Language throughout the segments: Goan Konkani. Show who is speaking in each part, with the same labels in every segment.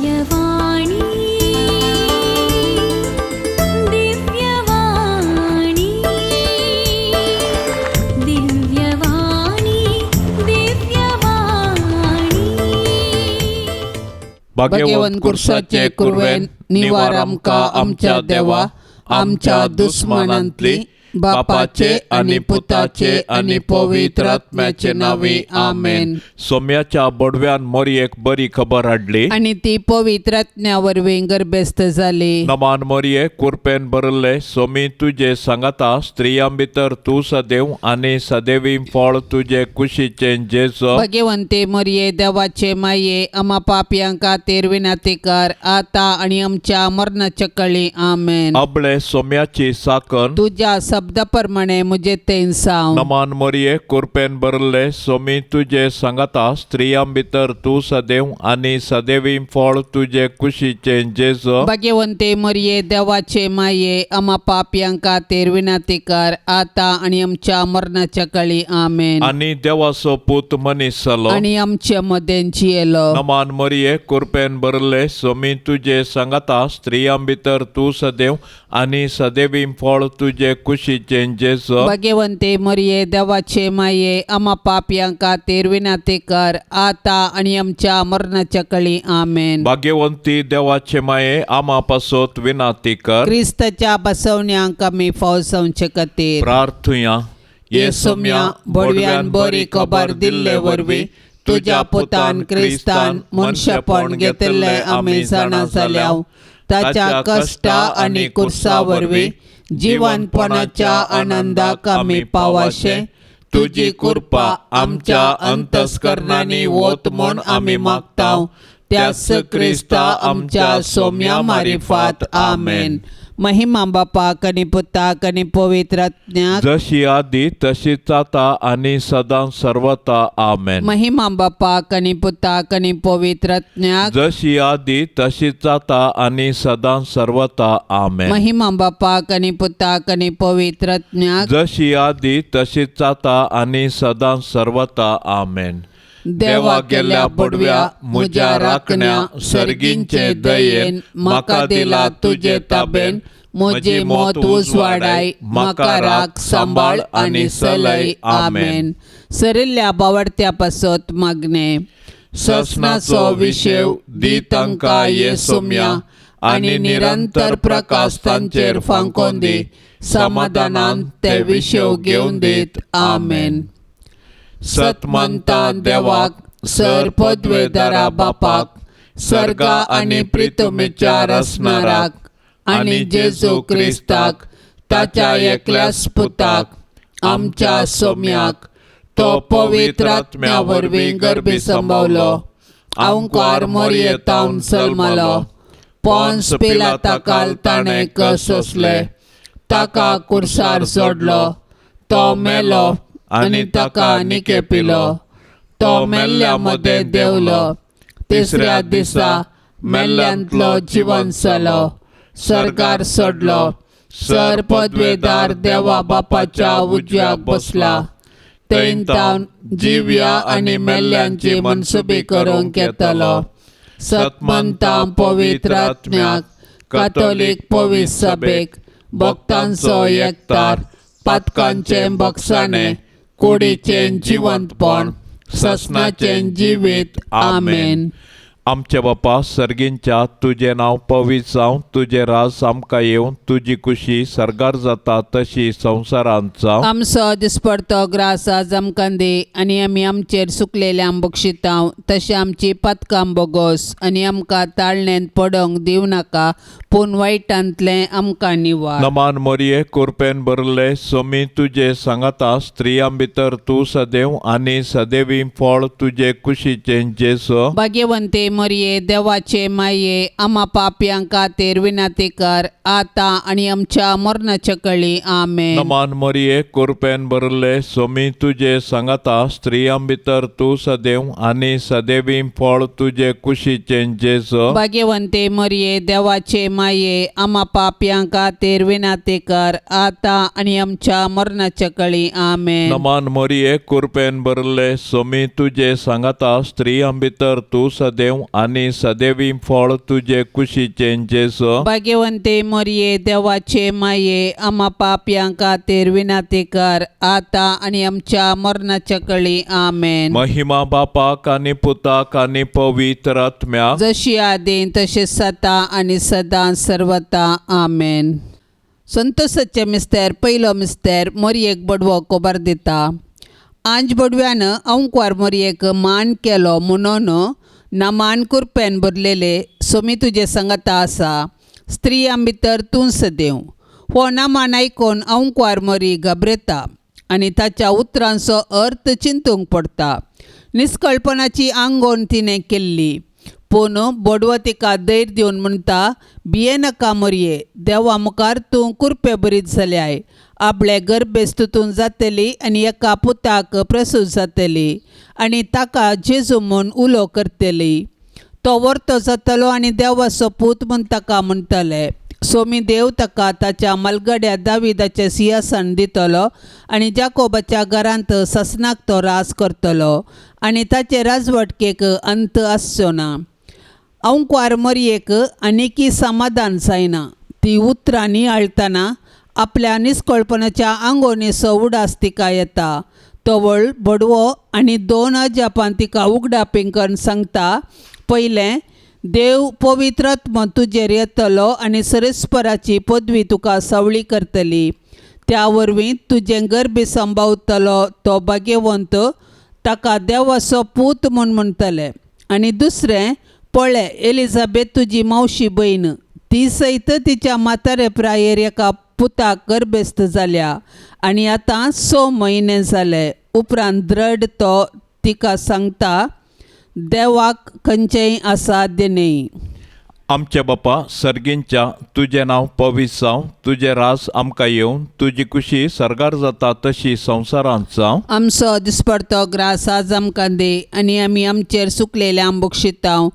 Speaker 1: दिव्यवाणी, दिव्यवाणी, दिव्यवाणी, दिव्यवाणी.
Speaker 2: भाग्यवंत कुर्साचे कुरवेन निवार आमकां आमच्या देवा, आमच्या दुस्मानांतली, बापाचे आनी पुताचे आनी पवित्र आत्म्याचे नांवी, आमेन.
Speaker 3: सोम्याच्या बोडव्यान मोरयेक बरी खबर हाडली
Speaker 2: आनी ती पवित्र आत्म्या वरवीं गर्भस्थ जाली.
Speaker 3: नमान मोरये, कुरपेन भरिल्ले, सोमी तुजे सांगाता. स्त्रियां भितर तूं सदैव आनी सदैवी फळ तुजे कुशीचें जेजो.
Speaker 2: भगवंते मरिये, देवाचे माये, आमा पापयां खातीर विनंती कर, आता आनी आमच्या मरणाच्या कळी. आमेन.
Speaker 3: अबळे सोम्याची साकन.
Speaker 2: तुज्या शब्दा प्रमाणे म्हजे तें जावं.
Speaker 3: नमान मोरये, कुरपेन भरिल्ले, सोमी तुजे सांगाता. स्त्रियां भितर तूं सदैव आनी सदैवी फळ तुजे कुशीचें जेजो.
Speaker 2: भाग्यवंते मरिये, देवाचे माये, आमा पापयां खातीर विनंती कर, आता आनी आमच्या मरणाच्या कळी. आमेन.
Speaker 3: आनी देवाचो पूत मनीस जालो
Speaker 2: आनी आमचे मदें जियेलो.
Speaker 3: नमान मोरये, कुरपेन भरिल्ले, सोमी तुजे सांगाता. स्त्रियां भितर तूं सदैव आनी सदैवी फळ तुजे कुशीचें जेजो.
Speaker 2: भाग्यवंते मरिये, देवाचे माये, आमा पापयां खातीर विनंती कर, आता आनी आमच्या मरणाच्या कळी. आमेन.
Speaker 3: भाग्यवंती देवाचे माये, आमा पासत विनाती कर.
Speaker 2: क्रिस्ताच्या बसवण्यांक आमी फौजवचे खातीर
Speaker 3: प्रार्थुया.
Speaker 2: ये सोम्या, बोडव्यान बरी खबर दिल्ले वरवीं तुज्या पुतान क्रिस्तान मनशेपण घेतिल्लें आमी जाणा जाल्या. ताच्या कश्टा आनी कुर्सा वरवीं जिवनपणाच्या आनंदाक आमी पावाशे तुजी कृपा आमच्या अंतस्करणांनी वत म्हूण आमी मागता, त्याच क्रिस्ता आमच्या सोम्या मारिफात. आमेन. महिमा बापाक आनी पुताक आनी पवित्र आत्म्याक.
Speaker 3: जशी आदी तशीच आता आनी सदां सर्वता. आमेन.
Speaker 2: महिमा बापाक आनी पुताक आनी पवित्र आत्म्याक.
Speaker 3: जशी आदी तशीच आता आनी सदां सर्वता. आमेन.
Speaker 2: महिमा बापाक आनी पुताक आनी पवित्र आत्म्याक.
Speaker 3: जशी आदी तशीच आता आनी सदां सर्वता. आमेन.
Speaker 2: देवा गेल्या बडव्या म्हज्या राखण्या, सर्गींचे दयेन म्हाका दिला तुजे ताबेन. म्हजी मत उजवाडाय, म्हाका राख, सांबाळ आनी सलय. आमेन. सरिल्ल्या बावडत्या पासत मागणे. ससनाचो विशेव दी तांकां ये सोम्या आनी निरंतर प्रकाश तांचेर फांकोन दी. समाधानान ते विशेव घेवन दीत. आमेन. सतमंता देवाक, सर पदवेदारा बापाक, सर्गा आनी प्रितुमेच्या रसणाराक आनी जेजू क्रिस्ताक ताच्या एकल्याच पुताक, आमच्या सोम्याक, तो पवित्र आत्म्या वरवीं गर्भी संभवलो, अंकार मोरयेतावन जल्मलो, पोन्स पिलाताकाल ताणें सोंसले, ताका कुर्सार सोडलो, तो मेलो आनी ताका निके पिलो, तो मेल्ल्या मदें देंवलो, तिसऱ्या दिसा मेल्ल्यांतलो जिवन जालो, सर्गार सोडलो, सर पदवेदार देवा बापाच्या उजव्याक बसला, थंय जिव्या आनी मेल्ल्यांची मनसुबी करूंक येतलो. सतमंता पवित्र आत्म्याक, कातोलीक पवित्र सभेक, भक्तांचो एकतार, पातकांचें बक्षाणें, कुडीचें जिवंतपण, ससनाचें जिवीत. आमेन.
Speaker 3: आमच्या बापा सर्गींच्या, तुजें नांव पवित्र जावं, तुजें राज आमकां येवं, तुजी कुशी सर्गार जाता तशी संवसारांत जावं.
Speaker 2: आमचो दिसपडतो ग्रास आज आमकां दी आनी आमी आमचेर सुकलेल्यांक बक्षितांव तशें आमची पातकां बोगोस आनी आमकां ताळणेंत पडोंक दिवं नाका, पूण वायटांतलें आमकां निवार.
Speaker 3: नमान मोरये, कुरपेन भरिल्ले, सोमी तुजे सांगाता. स्त्रियां भितर तूं सदैव आनी सदैवी फळ तुजे कुशीचें जेजो.
Speaker 2: भाग्यवंते मरिये, देवाचे माये, आमा पापयां खातीर विनंती कर, आतां आनी आमच्या मरणाच्या कळी. आमेन.
Speaker 3: नमान मोरये, कुरपेन भरिल्ले, सोमी तुजे सांगाता. स्त्रियां भितर तूं सदैव आनी सदैवी फळ तुजे कुशीचें जेजो.
Speaker 2: भाग्यवंते मरिये, देवाचे माये, आमा पापयां खातीर विनंती कर, आतां आनी आमच्या मरणाच्या कळी. आमेन.
Speaker 3: नमान मोरये, कुरपेन भरिल्ले, सोमी तुजे सांगाता. स्त्रियां भितर तूं सदैव आनी सदेवी फळ तुजे कुशीचें जेजू.
Speaker 2: भाग्यवंते मोरये, देवाचे माये, आमा पापयां खातीर विनंती कर, आतां आनी आमच्या मरणाच्या कळी. आमेन.
Speaker 3: महिमा बापाक आनी पुताक आनी पवित्र आत्म्याक,
Speaker 2: जशी आदी तशें सता आनी सदां सर्वता. आमेन. संतोषाचे मिस्तेर. पयलो मिस्तेर, मोरयेक बडवो खबर दिता. आंज बडव्यान अंकवार मोरयेक मान केलो म्हणून नामान कुरपेन भरलेले सोमी तुजे संगता आसा, स्त्रियां भितर तूं सदेव. हो नामान आयकून अंकवार मोरी घाबरेता आनी ताच्या उतरांचो अर्थ चिंतूंक पडटा. निस्कळपणाची आंगोवन तिणें केल्ली, पूण बोडवो तिका धैर्य दिवन म्हणटा, भियेनाका मोरये, देवा मुखार तूं कुरपे बरीत जाल्याय. आपले गर्भेस्त तूं जातली आनी एका पुताक प्रसूत जातली आनी ताका जेजू म्हूण उलो करतली. तो वर्तो जातलो आनी देवाचो पूत म्हूण ताका म्हणटले. सोमी देव ताका ताच्या मलगड्या दाविदाचें सिंहासन दितलो आनी जाकोबाच्या घरांत ससनाक तो रास करतलो आनी ताचे राजवटकेक अंत आसचो ना. अंकवार मोरयेक आनीकी समाधान जायना. ती उतरां नियाळटना आपल्या निस्कळपणाच्या आंगोवणेचो उडास तिका येता. तवळ बडवो आनी दोन अजापान तिका उगडापें करून सांगता. पयलें, देव पवित्र आत्मो तुजेर येतलो आनी सरेस्पराची पदवी तुका सावळी करतली. त्या वरवीं तुजें गर्भी संभावतलो तो भाग्यवंत, ताका देवाचो पूत म्हूण म्हणटले. आनी दुसरें, पळय, एलिझाबेथ तुजी मावशी भयण, ती सयत तिच्या म्हातारे प्रायेर एका पुताक गर्भेस्त जाल्या आनी आतां 6 म्हयने जाले. उपरांत द्रड तो तिका सांगता, देवाक खंयचेंय असाध्य न्ही.
Speaker 3: आमच्या बापा सर्गींच्या, तुजें नांव पवित्र जावं, तुजें राज आमकां येवं, तुजी कुशी सर्गार जाता तशी संवसारांत जावं.
Speaker 2: आमचो दिसपडतो ग्रास आज आमकां दी आनी आमी आमचेर सुकलेल्या आंबोक शिताव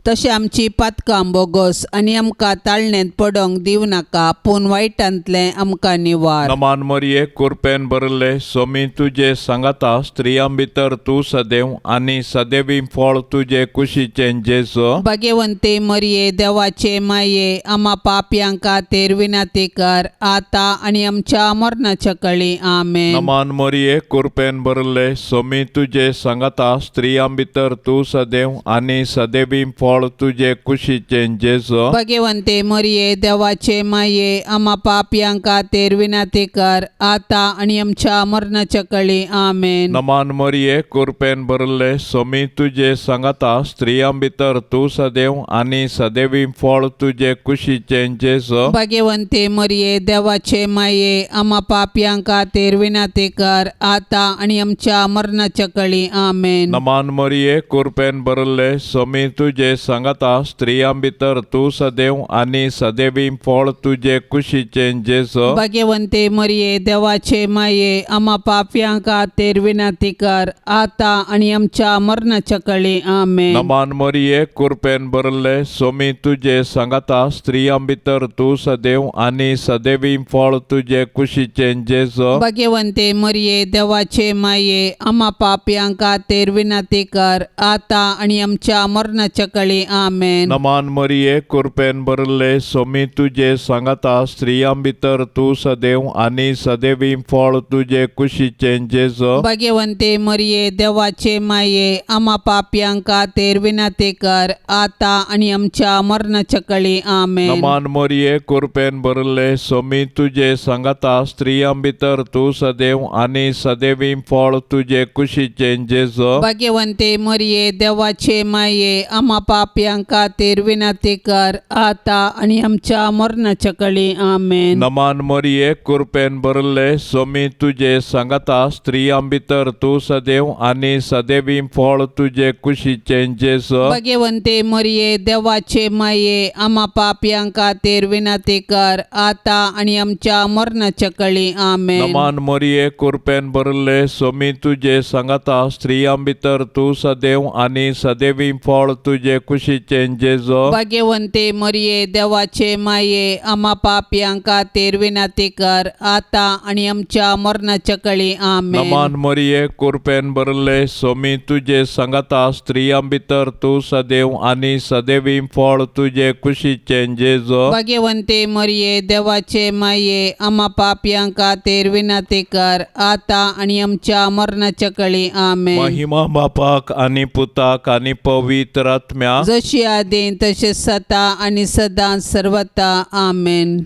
Speaker 2: तशें आमची पातकां बोगोस आनी आमकां ताळणेंत पडोंक दिवं नाका, पूण वायटांतलें आमकां निवार.
Speaker 3: नमान मरिये, कुरपेन भरिल्ले, सोमी तुजे सांगाता, स्त्रियां भितर तूं सदैव आनी सदैवी फळ तुजे कुशीचें जेजू.
Speaker 2: भाग्यवंते मरिये, देवाचे माये, आमा पापयां खातीर विनंती कर, आतां आनी आमच्या मरणाच्या कळी. आमेन.
Speaker 3: नमान मरिये, कुरपेन भरिल्ले, सोमी तुजे सांगाता, स्त्रियां भितर तूं सदैव आनी सदैवी फळ तुजे कुशीचें जेजू.
Speaker 2: भाग्यवंते मरिये, देवाचे माये, आमा पापयां खातीर विनंती कर, आतां आनी आमच्या मरणाच्या कळी. आमेन.
Speaker 3: नमान मरिये, कुरपेन भरिल्ले, सोमी तुजे सांगाता, स्त्रियां भितर तूं सदैव आनी सदैवी फळ तुजे कुशीचें जेजू.
Speaker 2: भाग्यवंते मरिये, देवाचे माये, आमा पापयां खातीर विनंती कर, आतां आनी आमच्या मरणाच्या कळी. आमेन.
Speaker 3: नमान मरिये, कुरपेन भरिल्ले, सोमी तुजे सांगाता, स्त्रियां भितर तूं सदैव आनी सदैवी फळ तुजे कुशीचें जेजू.
Speaker 2: भाग्यवंते मरिये, देवाचे माये, आमा पापयां खातीर विनंती कर, आतां आनी आमच्या मरणाच्या कळी. आमेन.
Speaker 3: नमान मरिये, कुरपेन भरिल्ले, सोमी तुजे सांगाता, स्त्रियां भितर तूं सदैव आनी सदैवी फळ तुजे कुशीचें जेजू.
Speaker 2: भाग्यवंते मरिये, देवाचे माये, आमा पापयां खातीर विनंती कर, आतां आनी आमच्या मरणाच्या कळी. आमेन.
Speaker 3: नमान मरिये, कुरपेन भरिल्ले, सोमी तुजे सांगाता, स्त्रियां भितर तूं सदैव आनी सदैवी फळ तुजे कुशीचें जेजू.
Speaker 2: भाग्यवंते मरिये, देवाचे माये, आमा पापयां खातीर विनंती कर, आतां आनी आमच्या मरणाच्या कळी. आमेन.
Speaker 3: नमान मरिये, कुरपेन भरिल्ले, सोमी तुजे सांगाता, स्त्रियां भितर तूं सदैव आनी सदैवी फळ तुजे कुशीचें जेजू.
Speaker 2: भाग्यवंते मरिये, देवाचे माये, आमा पापयां खातीर विनंती कर, आतां आनी आमच्या मरणाच्या कळी. आमेन.
Speaker 3: नमान मरिये, कुरपेन भरिल्ले, सोमी तुजे सांगाता, स्त्रियां भितर तूं सदैव आनी सदैवी फळ तुजे कुशीचें जेजू.
Speaker 2: भाग्यवंते मरिये, देवाचे माये, आमा पापयां खातीर विनंती कर, आतां आनी आमच्या मरणाच्या कळी. आमेन.
Speaker 3: नमान मरिये, कुरपेन भरिल्ले, सोमी तुजे सांगाता, स्त्रियां भितर तूं सदैव आनी सदैवी फळ तुजे कुशीचें जेजो.
Speaker 2: भाग्यवंते मरिये, देवाचे माये, आमा पापयां खातीर विनंती कर, आतां आनी आमच्या मरणाच्या कळी. आमेन.
Speaker 3: नमान मरिये, कुरपेन भरले, सोमी तुजे सांगाता, स्त्रियां भितर तूं सदैव आनी सदैवी फळ तुजे कुशीचें जेजो.
Speaker 2: भाग्यवंते मरिये, देवाचे माये, आमा पापयां खातीर विनंती कर, आतां आनी आमच्या मरणाच्या कळी. आमेन.
Speaker 3: महिमा बापाक आनी पुताक आनी पवित्र आत्म्याक.
Speaker 2: जशी आदीं तशें सता आनी सदां सर्वता. आमेन.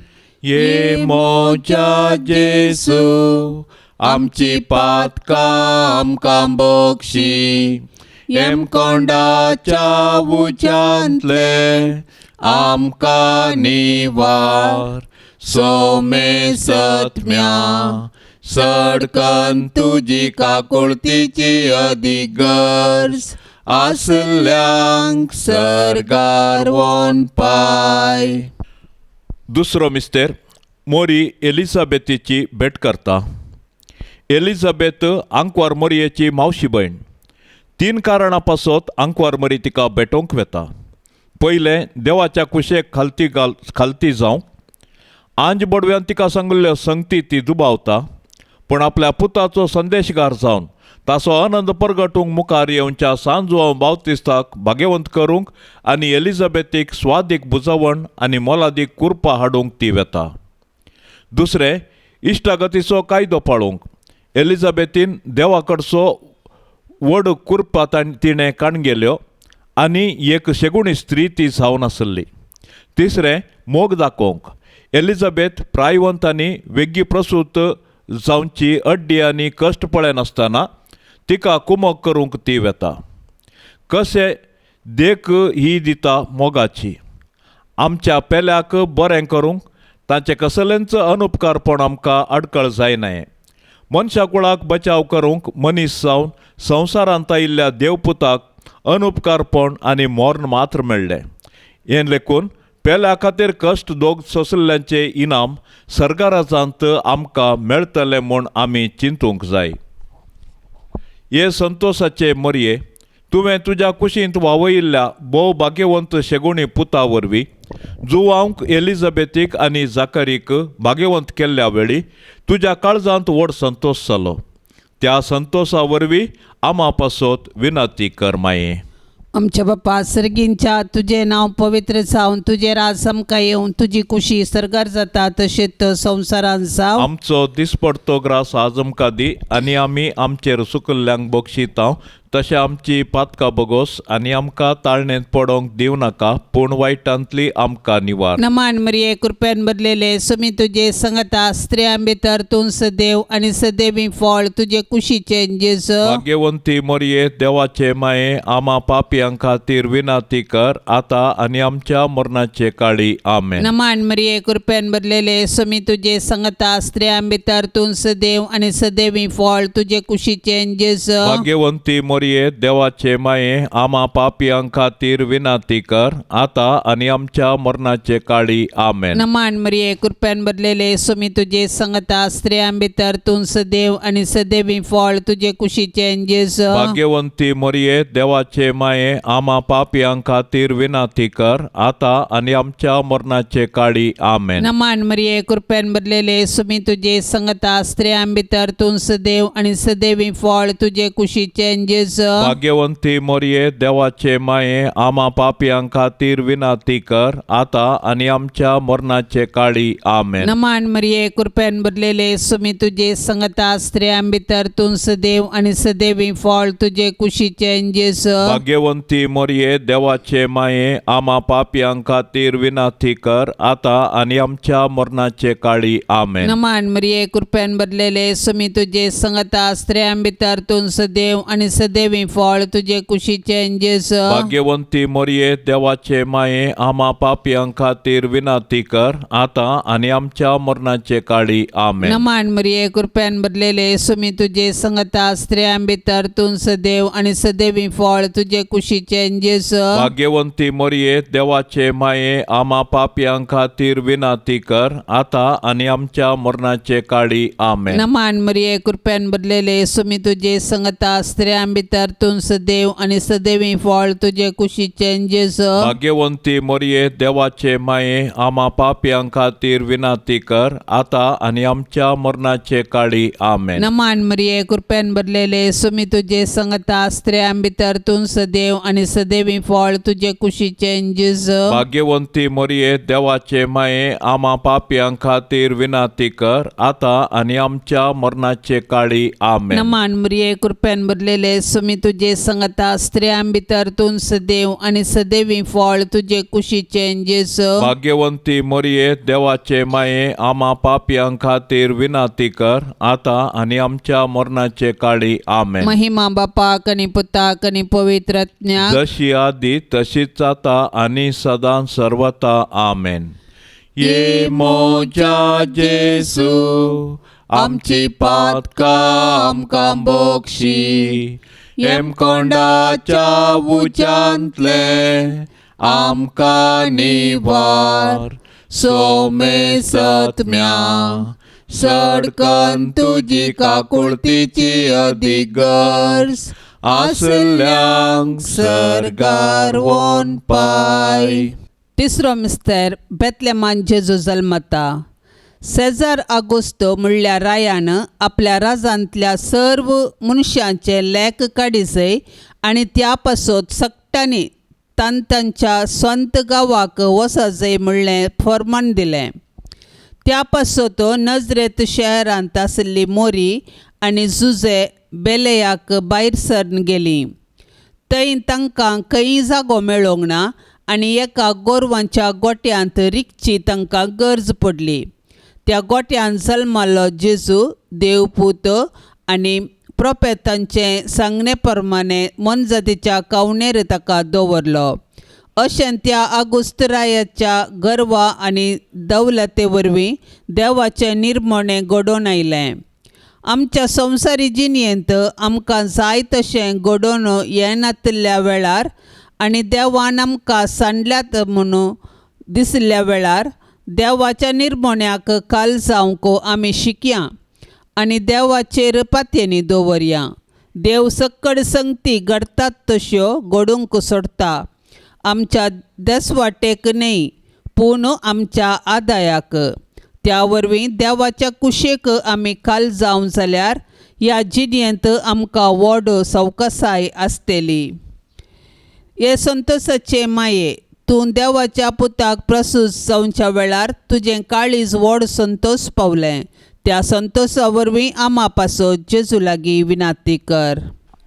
Speaker 3: ये मोजा जेसू, आमची पातकां आमकां बक्षी, हेमकोंडाच्या उज्यांतले आमकां निवार, सोमे सत्म्या सडकन तुजी काकुळतीची अदीक गरज आसल्यांक सर्गार वोन पाय. दुसरो मिस्तेर, मोरी एलिझाबेथीची भेट करता. एलिझाबेथ आंकवार मोरयेची मावशी भयण. तीन कारणां पासत आंकवार मरी तिका भेटोवंक वेता. पयलें, देवाच्या कुशेक खालती घाल खालती जावंक. आंज बडव्यान तिका सांगिल्ल्यो संगती ती दुबावता, पूण आपल्या पुताचो संदेशगार जावन ताचो आनंद परगटूंक मुखार येवच्या सांजुआंव बावतिस्ताक भाग्यवंत करूंक आनी एलिझाबेथीक स्वादीक बुजवण आनी मोलादीक कुरपा हाडूंक ती वेता. दुसरें, इश्टागतीचो कायदो पाळूंक. एलिझाबेथीन देवा कडचो व्हड कुरपा तिणें काणगेल्यो आनी एक शेगुणी स्त्री ती जावन आसली. तिसरें, मोग दाखोवंक. एलिझाबेथ प्रायवंत आनी वेगळी प्रसूत जावची अड्डी आनी कश्ट पळयनासतना तिका कुमक करूंक ती वेता. कशें देख ही दिता मोगाची. आमच्या पेल्याक बरें करूंक तांचें कसलेंच अनुपकारपण आमकां आडखळ जायनाय. मनशा कुळाक बचाव करूंक मनीस जावन संवसारांत आयिल्ल्या देवपुताक अनुपकारपण आनी मर्ण मात्र मेळ्ळें. हें लेखून पेल्या खातीर कश्ट दोग सोंशिल्ल्यांचें इनाम सर्गाराजांत आमकां मेळटलें म्हूण आमी चिंतूंक जाय. हे संतोसाचे मरये, तुवें तुज्या कुशींत वावयिल्ल्या भोव भाग्यवंत शेगुणी पुता वरवीं जुवांक एलिझाबेथीक आनी जाकरीक भाग्यवंत केल्ल्या वेळी तुज्या काळजांत व्हड संतोश जालो. त्या संतोशा वरवीं आमा पासत विनंती कर माये.
Speaker 2: आमच्या बापा सर्गींच्या, तुजें नांव पवित्र जावन, तुजें राज आमकां येवन, तुजी कुशी सर्गार जाता तशेंच संवसारांत जावं.
Speaker 3: आमचो दिसपडतो ग्रास आज आमकां दी आनी आमी आमचेर सुकल्ल्यांक बक्षितांव तशें आमची पातकां बगोस आनी आमकां ताळणेंत पडोंक दिवं नाका, पूण वायटांतली आमकां निवार.
Speaker 2: नमान मरिये, कृपेन भरलेले, सुमी तुजे संगता, स्त्रियां भितर तूं सदैव आनी सदैवी फळ तुजे कुशीचे जेजू.
Speaker 3: भाग्यवंती मरिये, देवाचे माये, आमा पापयां खातीर विनंती कर, आतां आनी आमच्या मरणाचे काळी. आमेन.
Speaker 2: नमान मरिये, कृपेन भरलेले, सुमी तुजे संगता, स्त्रियां भितर तूं सदैव आनी सदैवी फळ तुजे कुशीचे जेजू.
Speaker 3: भाग्यवंती मरिये, देवाचे माये, आमा पापयां खातीर विनंती कर, आतां आनी आमच्या मरणाचे काळी. आमेन.
Speaker 2: नमान मरिये, कृपेन भरलेले, सुमी तुजे संगता, स्त्रियां भितर तूं सदैव आनी सदैवी फळ तुजे कुशीचे जेजू.
Speaker 3: भाग्यवंती मरिये, देवाचे माये, आमा पापयां खातीर विनंती कर, आतां आनी आमच्या मरणाचे काळी. आमेन.
Speaker 2: नमान मरिये, कृपेन भरलेले, सुमी तुजे संगता, स्त्रियां भितर तूं सदैव आनी सदैवी फळ तुजे कुशीचे जेजू.
Speaker 3: भाग्यवंती मरिये, देवाचे माये, आमा पापयां खातीर विनंती कर, आतां आनी आमच्या मरणाचे काळी. आमेन.
Speaker 2: नमान मरिये, कृपेन भरलेले, सुमी तुजे संगता, स्त्रियां भितर तूं सदैव आनी सदैवी फळ तुजे कुशीचे जेजू.
Speaker 3: भाग्यवंती मरिये, देवाचे माये, आमा पापयां खातीर विनंती कर, आतां आनी आमच्या मरणाचे काळी. आमेन.
Speaker 2: नमान मरिये, कृपेन भरलेले, सुमी तुजे संगता, स्त्रियां भितर तूं सदैव आनी सदैवी फळ तुजे कुशीचे जेजू.
Speaker 3: भाग्यवंती मरिये, देवाचे माये, आमा पापयां खातीर विनंती कर, आतां आनी आमच्या मरणाचे काळी. आमेन.
Speaker 2: नमान मरिये, कृपेन भरलेले, सुमी तुजे संगता, स्त्रियां भितर तूं सदैव आनी सदैवी फळ तुजे कुशीचे जेजू.
Speaker 3: भाग्यवंती मरिये, देवाचे माये, आमा पापयां खातीर विनंती कर, आतां आनी आमच्या मरणाचे काळी. आमेन.
Speaker 2: नमान मरिये, कृपेन भरलेले, सुमी तुजे संगता, स्त्रियां भितर भितर तूं सदैव आनी सदैवी फळ तुजे कुशीचें जेजू.
Speaker 3: भाग्यवंती मोरये देवाचे माये आमा पापयां खातीर विनाती कर आतां आनी आमच्या मरणाचे काळी. आमेन.
Speaker 2: नमान मरिये, कृपेन भरलेले, सुमी तुजे संगता, स्त्रियां भितर तूं सदैव आनी सदैवी फळ तुजे कुशीचें जेजू.
Speaker 3: भाग्यवंती मोरये देवाचे माये आमा पापयां खातीर विनाती कर आतां आनी आमच्या मरणाचे काळी. आमेन.
Speaker 2: नमान मरिये, कृपेन भरलेले, सुमी तुजे संगता, स्त्रियां भितर तूं सदैव आनी सदैवी फळ तुजे कुशीचें जेजू.
Speaker 3: भाग्यवंती मोरये देवाचे माये आमा पापयां खातीर विनाती कर आतां आनी आमच्या मरणाचे काळी. आमेन.
Speaker 2: महिमा बापाक आनी पुताक आनी पवित्र आत्म्याक.
Speaker 3: जशी आदी तशीच आता आनी सदां सर्वता. आमेन. ये मोजा जेसू आमची पातकां आमकां बोक्षी, हेमकोंडाच्या उज्यांतले आमकां निवार, सोमे सत्म्या सडकन तुजी काकुळतीची अदीक गरज आसल्यांक सर्गार वोन पाय.
Speaker 2: तिसरो मिस्तर, बेतलेमान जेजू जल्मता. सेजार आगुस्तो म्हणल्यार रायान आपल्या राजांतल्या सर्व मनशांचे लेख काडिजय आनी त्या पासत सगटांनी तांच्या स्वंत गांवाक वचजय म्हणलें फॉर्मान दिलें. त्या पासत नजरेत शहरांत आशिल्ली मोरी आनी जुजे बेलेयाक भायर सरन गेली. थंय तांकां खंय जागो मेळोंक ना आनी एका गोरवांच्या गोट्यांत रिगची तांकां गरज पडली. त्या गोट्यांत जल्मालो जेजू देवपूत आनी प्रोपेतांचे सांगणे प्रमाणे मोनजातीच्या कावणेर ताका दवरलो. अशें त्या आगुस्त रायाच्या गर्वा आनी दौलते वरवीं देवाचें निर्मणें घडोवन आयलें. आमच्या संवसारी जिणेंत आमकां जाय तशें घडोवन येनातिल्ल्या वेळार आनी देवान आमकां सांडल्यात म्हणून दिशिल्ल्या वेळार देवाच्या निर्मण्याक काल जावंक आमी शिकया आनी देवाचेर पातयेनी दवरया. देव सक्कड संगती घडतात तश्यो घडूंक सोडटा, आमच्या देसवाटेक न्हय पूण आमच्या आदायाक. त्या वरवीं देवाच्या कुशेक आमी काल जावं जाल्यार ह्या जिणेंत आमकां व्हड सवकासाय आसतली. हे संतोसाचे माये, तूं देवाच्या पुताक प्रसूत जावच्या वेळार तुजें काळीज व्हड संतोस पावलें. त्या संतोसा वरवीं आमा पासत जेजू लागीं विनाती कर.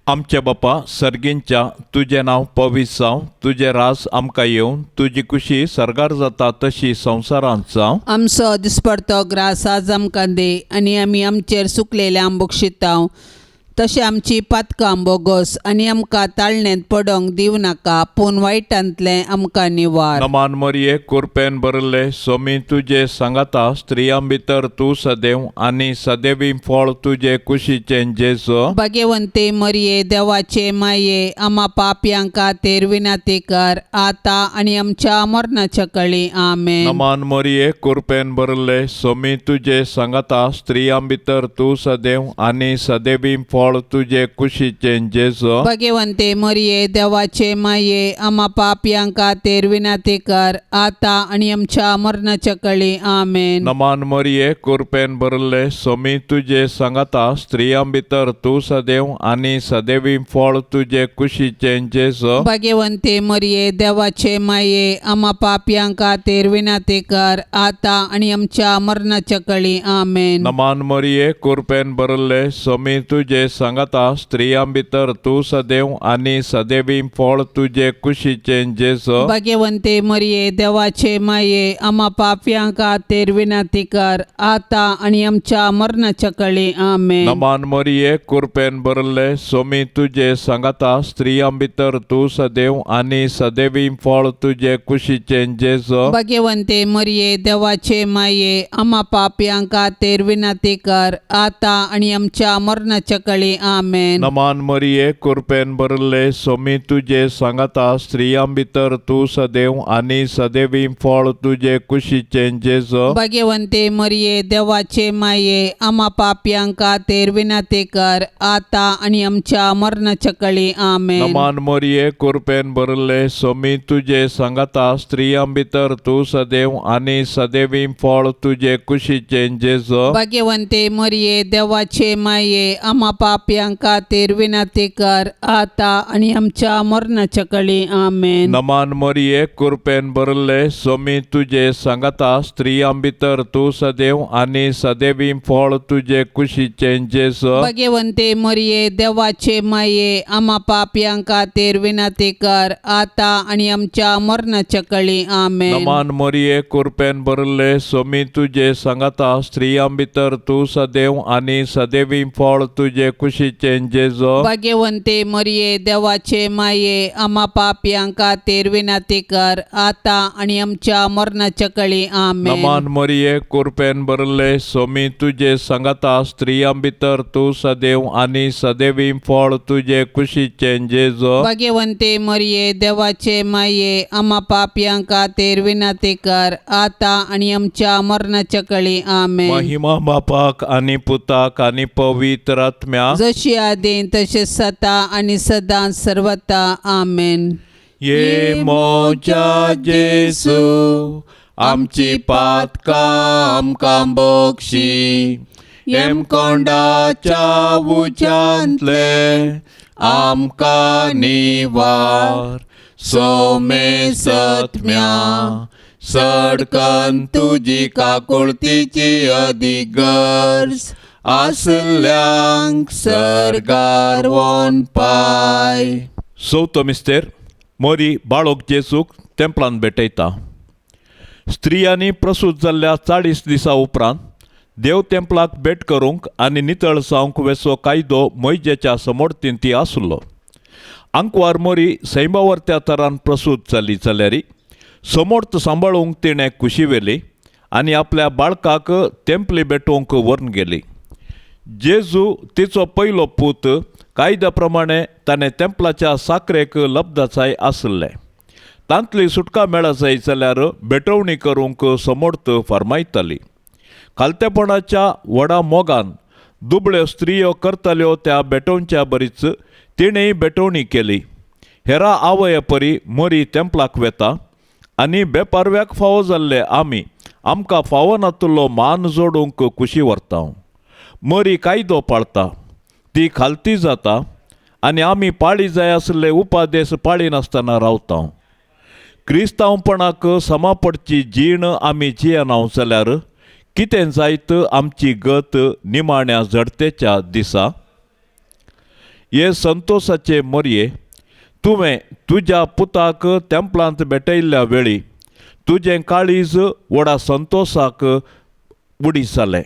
Speaker 3: आमच्या बापा सर्गींच्या, तुजें नांव पवित्र जावं, तुजें रास आमकां येवन, तुजी कुशी सर्गार जाता तशी संवसारांत जावं.
Speaker 2: आमचो दिसपडतो ग्रास आज आमकां दी आनी आमी आमचेर सुकलेल्या बक्षितांव तशें आमची पातकां बोगस आनी आमकां ताळण्यांत पडोंक दिवं नाका पूण वायटांतलें आमकां निवार.
Speaker 3: नमान मरिये, कुरपेन भरिल्ले, सोमी तुजे सांगाता, स्त्रियां भितर तूं सदैव आनी सदैवी फळ तुजे कुशीचें जेजू.
Speaker 2: भाग्यवंते मरिये, देवाचे माये, आमा पापयांक खातीर विनंती कर आतां आनी आमच्या मरणाच्या कळी. आमेन.
Speaker 3: नमान मरिये, कुरपेन भरिल्ले, सोमी तुजे सांगाता, स्त्रियां भितर तूं सदैव आनी सदैवी फळ तुजे कुशीचें जेजू.
Speaker 2: भाग्यवंते मरिये, देवाचे माये, आमा पापयांक खातीर विनंती कर आतां आनी आमच्या मरणाच्या कळी. आमेन.
Speaker 3: नमान मरिये, कुरपेन भरिल्ले, सोमी तुजे सांगाता, स्त्रियां भितर तूं सदैव आनी सदैवी फळ तुजे कुशीचें जेजू.
Speaker 2: भाग्यवंते मरिये, देवाचे माये, आमा पापयांक खातीर विनंती कर आतां आनी आमच्या मरणाच्या कळी. आमेन.
Speaker 3: नमान मरिये, कुरपेन भरिल्ले, सोमी तुजे सांगाता, स्त्रियां भितर तूं सदैव आनी सदैवी फळ तुजे कुशीचें जेजू.
Speaker 2: भाग्यवंते मरिये, देवाचे माये, आमा पापयांक खातीर विनंती कर आतां आनी आमच्या मरणाच्या कळी. आमेन.
Speaker 3: नमान मरिये, कुरपेन भरिल्ले, सोमी तुजे सांगाता, स्त्रियां भितर तूं सदैव आनी सदैवी फळ तुजे कुशीचें जेजू.
Speaker 2: भाग्यवंते मरिये, देवाचे माये, आमा पापयांक खातीर विनंती कर आतां आनी आमच्या मरणाच्या कळी. कळी आमेन.
Speaker 3: नमान मरिये, कुरपेन भरले, सोमी तुजे सांगाता, स्त्रियां भितर तूं सदैव आनी सदैवी फळ तुजे कुशीचें जेजो.
Speaker 2: भाग्यवंते मरिये, देवाचे माये, आमा पापयांक खातीर विनंती कर, आता आणि आमच्या मरणाच्या कळी आमेन.
Speaker 3: नमान मरिये, कुरपेन भरले, सोमी तुजे सांगाता, स्त्रियां भितर तूं सदैव आनी सदैवी फळ तुजे कुशीचें जेजो.
Speaker 2: भाग्यवंते मरिये, देवाचे माये, आमा पापयांक खातीर विनंती कर, आता आणि आमच्या मरणाच्या कळी आमेन.
Speaker 3: नमान मरिये, कुरपेन भरले, सोमी तुजे सांगाता, स्त्रियां भितर तूं सदैव आनी सदैवी फळ तुजे कुशीचें जेजो.
Speaker 2: भाग्यवंते मरिये, देवाचे माये, आमा पापयांक खातीर विनंती कर, आता आणि आमच्या मरणाच्या कळी आमेन.
Speaker 3: नमान मरिये, कुरपेन भरले, सोमी तुजे सांगाता, स्त्रियां भितर तूं सदैव आनी सदैवी फळ तुजे कुशीचें जेजो.
Speaker 2: भाग्यवंते मरिये, देवाचे माये, आमा पापयांक खातीर विनंती कर, आता आणि आमच्या मरणाच्या कळी आमेन.
Speaker 3: नमान मरिये, कुरपेन भरले, सोमी तुजे सांगाता, स्त्रियां भितर तूं सदैव आनी सदैवी फळ तुजे कुशीचें जेजो.
Speaker 2: भाग्यवंते मरिये, देवाचे माये, आमा पापयांक खातीर विनंती कर, आता आणि आमच्या मरणाच्या कळी आमेन.
Speaker 3: महिमा बापाक आनी पुताक आनी पवित्र आत्म्या,
Speaker 2: जशी आदीं तशें सता आणि सदां सर्वता आमेन.
Speaker 3: ये मोजा जेसू, आमची पातकां आमकां बक्षी, हेमकोंडाच्या उज्यांतले आमकां निवार, सोमे सत्म्या सडकन तुजी काकुळतीची अदीक गरज आसल्यांक सर्गार वोन पाय. चवथो मिस्तेर, मोरी बाळोक जेजूक तेंपलान भेटयता. स्त्रियांनी प्रसूत जाल्ल्या 40 दिसां उपरांत देव तेंपलाक भेट करूंक आनी नितळ जावंक वेचो कायदो मोयजेच्या समोरतीन ती आसलो. आंकवार मोरी सैमावरत्या तरान प्रसूत जाली जाल्यार समोर्त सांबाळूंक तिणें कुशी व्हेली आनी आपल्या बाळकाक तेंपली भेटोवंक व्हरून गेली. जेजू तिचो पयलो पूत कायद्या प्रमाणे ताणें तेंपलाच्या साकरेक लब्दाचाय आसलें. तांतली सुटका मेळा जाय जाल्यार भेटवणी करूंक समोर्त फर्मायताली. खालतेपणाच्या व्हडा मोगान दुबळ्यो स्त्रियो करताल्यो त्या भेटोवच्या बरीच तिणेंय भेटवणी केली. हेरा आवय परी मोरी तेंपलाक वेता आनी बेपारव्याक फावो जाल्ले आमी आमकां फावो नातुल्लो मान जोडूंक कुशी व्हरता. मोरी कायदो पाळता, ती खालती जाता आनी आमी पाळी जाय आसले उपादेस पाळिनासतना रावता. क्रिस्तांवपणाक समा पडची जीण आमी जियेना जाल्यार कितें जायत आमची गत निमाण्या झडतेच्या दिसा? हे संतोसाचे मोरये, तुवें तुज्या पुताक तेंपलांत भेटयल्ल्या वेळी तुजें काळीज व्हडा संतोसाक उडी जालें.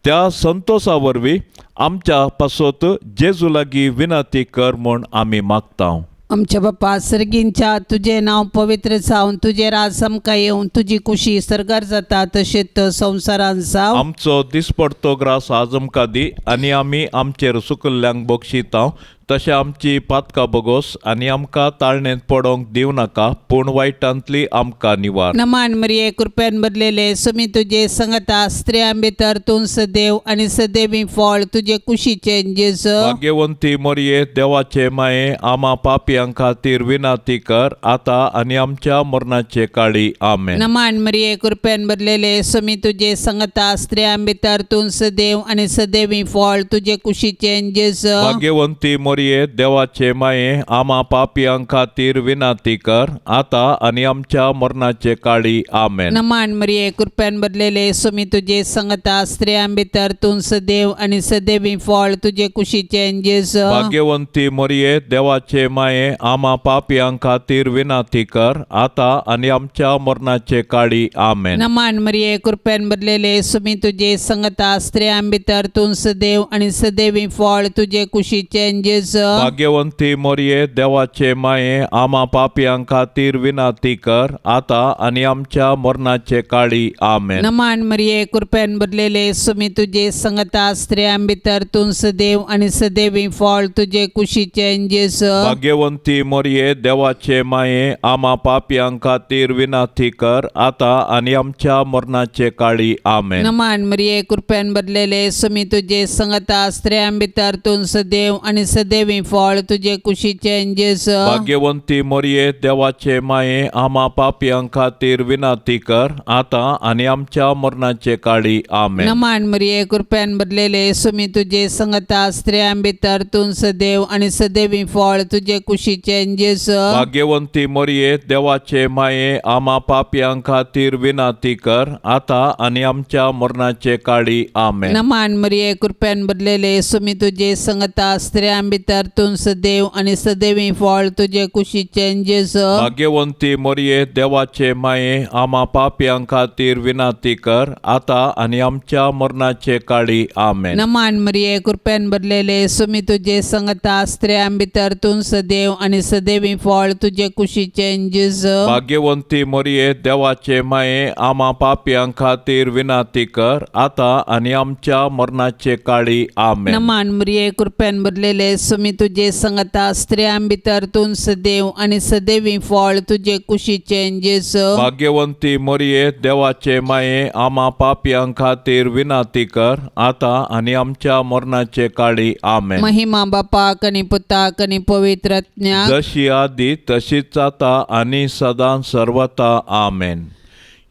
Speaker 3: त्या संतोसा वरवीं आमच्या पासत जेजू लागीं विनंती कर म्हूण आमी मागता.
Speaker 2: आमच्या बापा सर्गींच्या, तुजें नांव पवित्र जावन, तुजें राज आमकां येवन, तुजी कुशी सर्गार जाता तशेंच संवसारांत जावं.
Speaker 3: आमचो दिसपडतो ग्रास आज आमकां दी आनी आमी आमचेर सुकल्ल्यांक बक्षिता तशें आमची पातकां बगोस आनी आमकां ताळणेंत पडोंक दिवं नाका, पूण वायटांतली आमकां निवार.
Speaker 2: नमान मरिये, कृपेन भरलेले, सुमी तुजे संगता, स्त्रियां भितर तूं सदैव आणि सदैवी फळ तुजे कुशीचे जेजू.
Speaker 3: भाग्यवंती मोरये, देवाचे माये, आमा पापयां खातीर विनंती कर, आता आनी आमच्या मरणाचे काळी. आमेन.
Speaker 2: नमान मरिये, कृपेन भरलेले, सुमी तुजे संगता, स्त्रियां भितर तूं सदैव आणि सदैवी फळ तुजे कुशीचे जेजू.
Speaker 3: भाग्यवंती मोरये, देवाचे माये, आमा पापयां खातीर विनंती कर, आता आनी आमच्या मरणाचे काळी. आमेन.
Speaker 2: नमान मरिये, कृपेन भरलेले, सुमी तुजे संगता, स्त्रियां भितर तूं सदैव आणि सदैवी फळ तुजे कुशीचे जेजू.
Speaker 3: भाग्यवंती मोरये, देवाचे माये, आमा पापयां खातीर विनंती कर, आता आनी आमच्या मरणाचे काळी. आमेन.
Speaker 2: नमान मरिये, कृपेन भरलेले, सुमी तुजे संगता, स्त्रियां भितर तूं सदैव आणि सदैवी फळ तुजे कुशीचे जेजू. जेजू.
Speaker 3: भाग्यवंती मोरये, देवाचे माये, आमा पापयां खातीर विनाती कर, आतां आनी आमच्या मरणाचे काळी. आमेन.
Speaker 2: नमान मरिये, कृपेन भरलेले, सुमी तुजे संगता, स्त्रियां भितर तूं सदैव आनी सदैवी फळ तुजे कुशीचे जेजू.
Speaker 3: भाग्यवंती मोरये, देवाचे माये, आमा पापयां खातीर विनाती कर, आतां आनी आमच्या मरणाचे काळी. आमेन.
Speaker 2: नमान मरिये, कृपेन भरलेले, सुमी तुजे संगता, स्त्रियां भितर तूं सदैव आनी सदैवी फळ तुजे कुशीचे जेजू.
Speaker 3: भाग्यवंती मोरये, देवाचे माये, आमा पापयां खातीर विनाती कर, आतां आनी आमच्या मरणाचे काळी. आमेन.
Speaker 2: नमान मरिये, कृपेन भरलेले, सुमी तुजे संगता, स्त्रियां भितर तूं सदैव आनी सदैवी फळ तुजे कुशीचे जेजू.
Speaker 3: भाग्यवंती मोरये, देवाचे माये, आमा पापयां खातीर विनाती कर, आतां आनी आमच्या मरणाचे काळी. आमेन.
Speaker 2: नमान मरिये, कृपेन भरलेले, सुमी तुजे संगता, स्त्रियां भितर तूं सदैव आनी सदैवी फळ तुजे कुशीचे जेजू.
Speaker 3: भाग्यवंती मोरये, देवाचे माये, आमा पापयां खातीर विनाती कर, आतां आनी आमच्या मरणाचे काळी. आमेन.
Speaker 2: नमान मरिये, कृपेन भरलेले, सुमी तुजे संगता, स्त्रियां भितर तूं सदैव आनी सदैवी फळ तुजे कुशीचे जेजू.
Speaker 3: भाग्यवंती मोरये, देवाचे माये, आमा पापयां खातीर विनाती कर, आतां आनी आमच्या मरणाचे काळी. आमेन.
Speaker 2: नमान मरिये, कृपेन भरलेले, सुमी तुजे संगता, स्त्रियां भितर तूं सदैव आनी सदैवी फळ तुजे कुशीचे जेजू.
Speaker 3: भाग्यवंती मोरये, देवाचे माये, आमा पापयां खातीर विनाती कर, आतां आनी आमच्या मरणाचे काळी. आमेन.
Speaker 2: महिमा बापाक आनी पुताक आनी पवित्र आत्म्याक.
Speaker 3: जशी आदी तशीच आता आनी सदां सर्वता. आमेन.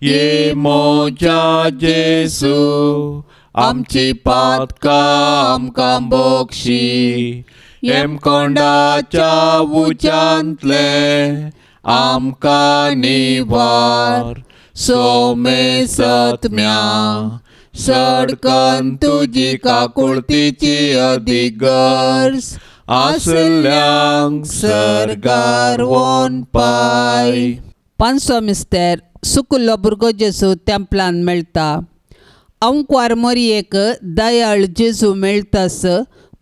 Speaker 3: ये मोजा जेसू, आमची पातकां आमकां बोक्षी, हेमकोंडाच्या उज्यांतले आमकां निवार, सोमे सत्म्या सडकन तुजी काकुळतीची अदीक गरज आसल्यांक सर्गार वोन पाय.
Speaker 2: पांचवो मिस्तेर, सुकुल्लो भुरगो जेजू तेंपलान मेळटा. अंकवार मोरयेक दयाळ जेजू मेळटास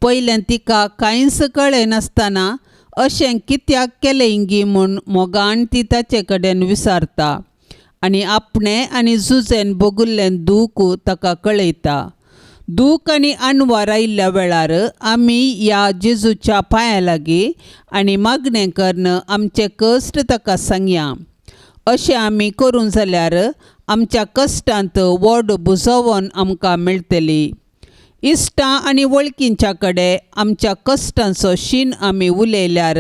Speaker 2: पयलें तिका कांयच कळनासतना अशें कित्याक केलें गी म्हूण मोगान ती ताचे कडेन विचारता आनी आपणें आनी जुजेन भोगिल्लें दूख ताका कळयता. दूख आनी अणवार आयिल्ल्या वेळार आमी ह्या जेजूच्या पांया लागीं आनी मागणें करून आमचे कश्ट ताका सांगया. अशें आमी करूंक जाल्यार आमच्या कश्टांत व्हड बुजोवन आमकां मेळटली. इश्टां आनी वळखींच्या कडेन आमच्या कश्टांचो शीण आमी उलयल्यार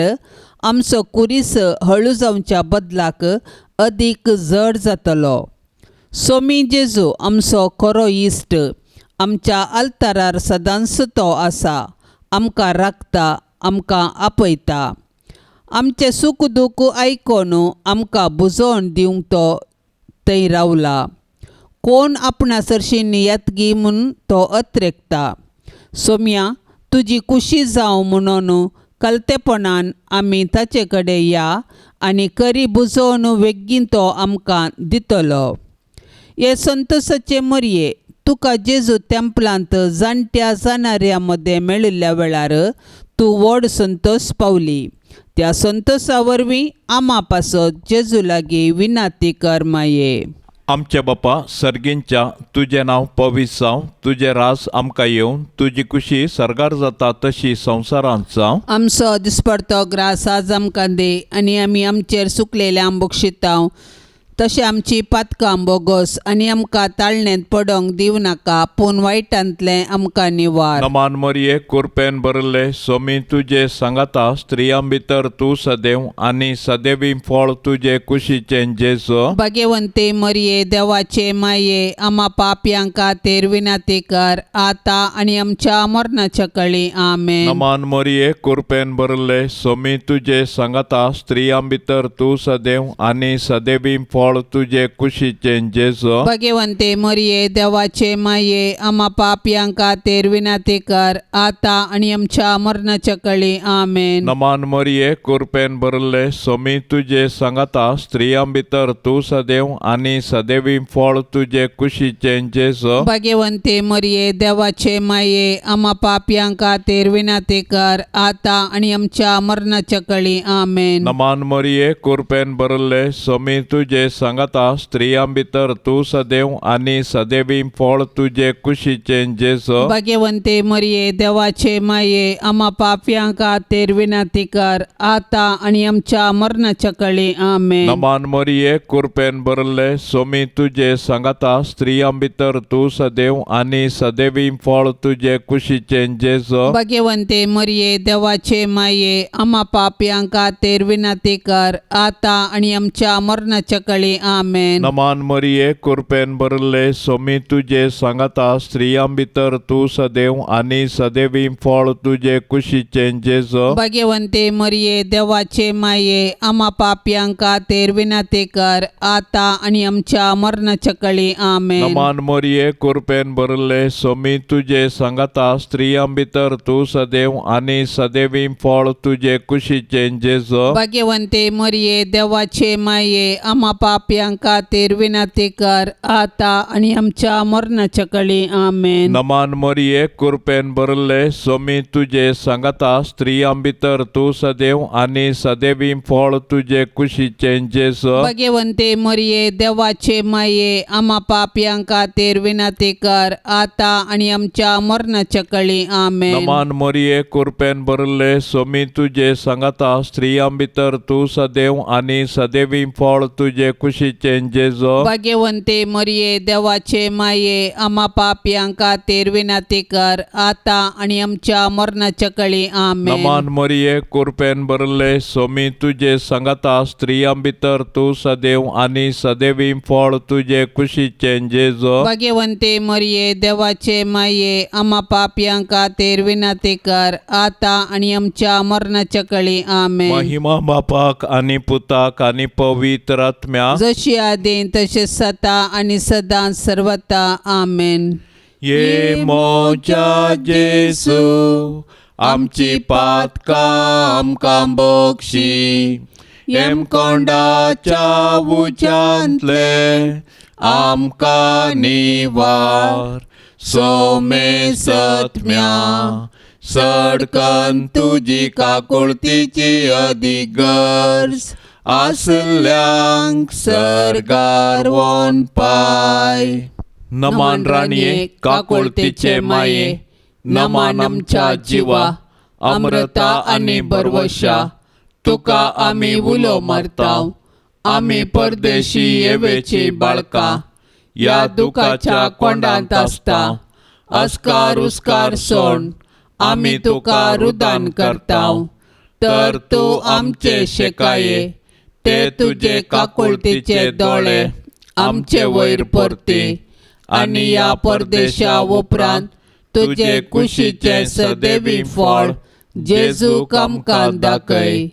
Speaker 2: आमचो कुरीस हळू जावच्या बदलाक अदीक जड जातलो. सोमी जेजू आमचो खरो इश्ट, आमच्या आल्तारार सदांच तो आसा, आमकां राखता, आमकां आपयता. आमचें सूख दूख आयकून आमकां बुजोवन दिवंक तो थंय रावला. कोण आपणा सरशीं येतगी म्हूण तो अत्रेकता. सोम्या तुजी कुशी जावं म्हणून कलतेपणान आमी ताचे कडेन या आनी करी बुजोवन वेगीन तो आमकां दितलो. हे संतोसाचे मरये, तुका जेजू तेंपलांत जाणट्या जाणाऱ्या मदें मेळिल्ल्या वेळार तूं व्हड संतोस पावली. त्या संतोसा वरवीं आमा पासत जेजू लागीं विनाती कर माये.
Speaker 3: आमच्या बापा सर्गींच्या, तुजें नांव पवित्र जावं, तुजें रास आमकां येवं, तुजी कुशी सर्गार जाता तशी संवसारांत जावं.
Speaker 2: आमचो दिसपडतो ग्रास आज आमकां दी आनी आमी आमचेर सुकलेल्या आंबोक शिताव तशें आमची पातकां बोगस आनी आमकां ताळणेंत पडोंक दिवं नाका, पूण वायटांतलें आमकां निवार.
Speaker 3: नमान मरये, कुरपेन भरले, सोमी तुजे सांगाता, स्त्रियां भितर तूं सदैव आनी सदैवी फळ तुजे कुशीचें जेजू.
Speaker 2: भाग्यवंती मरये, देवाचे माये, आमा पापयां खातीर विनंती कर, आतां आनी आमच्या मरणाच्या कळी. आमेन.
Speaker 3: नमान मरये, कुरपेन भरले, सोमी तुजे सांगाता, स्त्रियां भितर तूं सदैव आनी सदैवी फळ फळ तुजे कुशीचें जेजू.
Speaker 2: भगवंते मरिये देवाचे माये आमा पापयां खातीर विनंती कर आता आनी आमच्या मरणाच्या कळी. आमेन.
Speaker 3: नमान मरिये, कृपेन भरले, सोमी तुजे सांगाता, स्त्रियां भितर तूं सदैव आनी सदैवी फळ तुजे कुशीचें जेजू.
Speaker 2: भगवंते मरिये देवाचे माये आमा पापयां खातीर विनंती कर आता आनी आमच्या मरणाच्या कळी. आमेन.
Speaker 3: नमान मरिये, कृपेन भरले, सोमी तुजे सांगाता, स्त्रियां भितर तूं सदैव आनी सदैवी फळ तुजे कुशीचें जेजू.
Speaker 2: भगवंते मरिये देवाचे माये आमा पापयां खातीर विनंती कर आता आनी आमच्या मरणाच्या कळी. आमेन.
Speaker 3: नमान मरिये, कृपेन भरले, सोमी तुजे सांगाता, स्त्रियां भितर तूं सदैव आनी सदैवी फळ तुजे कुशीचें जेजू.
Speaker 2: भगवंते मरिये देवाचे माये आमा पापयां खातीर विनंती कर आता आनी आमच्या मरणाच्या कळी. आमेन.
Speaker 3: नमान मरिये, कृपेन भरले, सोमी तुजे सांगाता, स्त्रियां भितर तूं सदैव आनी सदैवी फळ तुजे कुशीचें जेजू.
Speaker 2: भगवंते मरिये देवाचे माये आमा पापयां खातीर विनंती कर आता आनी आमच्या मरणाच्या कळी. आमेन.
Speaker 3: नमान मरिये, कृपेन भरले, सोमी तुजे सांगाता, स्त्रियां भितर तूं सदैव आनी सदैवी फळ तुजे कुशीचें जेजू.
Speaker 2: भगवंते मरिये देवाचे माये आमा पापयां खातीर विनंती कर आता आनी आमच्या मरणाच्या कळी. आमेन.
Speaker 3: नमान मरिये, कृपेन भरले, सोमी तुजे सांगाता, स्त्रियां भितर तूं सदैव आनी सदैवी फळ तुजे कुशीचें जेजू.
Speaker 2: भगवंते मरिये देवाचे माये आमा पापयां खातीर विनंती कर आता आनी आमच्या मरणाच्या कळी. आमेन.
Speaker 3: नमान मरिये, कृपेन भरले, सोमी तुजे सांगाता, स्त्रियां भितर तूं सदैव आनी सदैवी फळ तुजे कुशीचें जेजू.
Speaker 2: भगवंते मरिये देवाचे माये आमा पापयां खातीर विनंती कर आता आनी आमच्या मरणाच्या कळी. आमेन.
Speaker 3: नमान मरिये, कृपेन भरले, सोमी तुजे सांगाता, स्त्रियां भितर तूं सदैव आनी सदैवी फळ तुजे कुशीचें जेजू.
Speaker 2: भगवंते मरिये देवाचे माये आमा पापयां खातीर विनंती कर आता आनी आमच्या मरणाच्या कळी. आमेन.
Speaker 3: महिमा बापाक आनी पुताक आनी पवित्र आत्म्याक,
Speaker 2: जशी आदीं तशें सता आनी सदां सर्वता. आमेन.
Speaker 3: ये मोजा जेसू, आमची पातकां आमकां बक्षी, हेमकोंडाच्या उज्यांतले आमकां निवार, सोमे सत्म्या सडकन तुजी काकुळतीची अदीक गरज आसल्यांक सर्गार वोन पाय. नमान राणये, काकुळतीचे माये, नमान आमच्या जिवा, अमृता आनी बरवशा, तुका आमी उलो मारता, आमी परदेशी येवेची बाळकां, ह्या दुखाच्या कोंडांत आसता, अस्कार उस्कार सोड आमी तुका रुदान करता, तर तूं आमचे शेकाये, ते तुजे काकुळतीचे दोळे आमचे वयर परती, आनी ह्या परदेशा उपरांत तुजे कुशीचें सदैवी फळ जेजूक आमकां दाखय.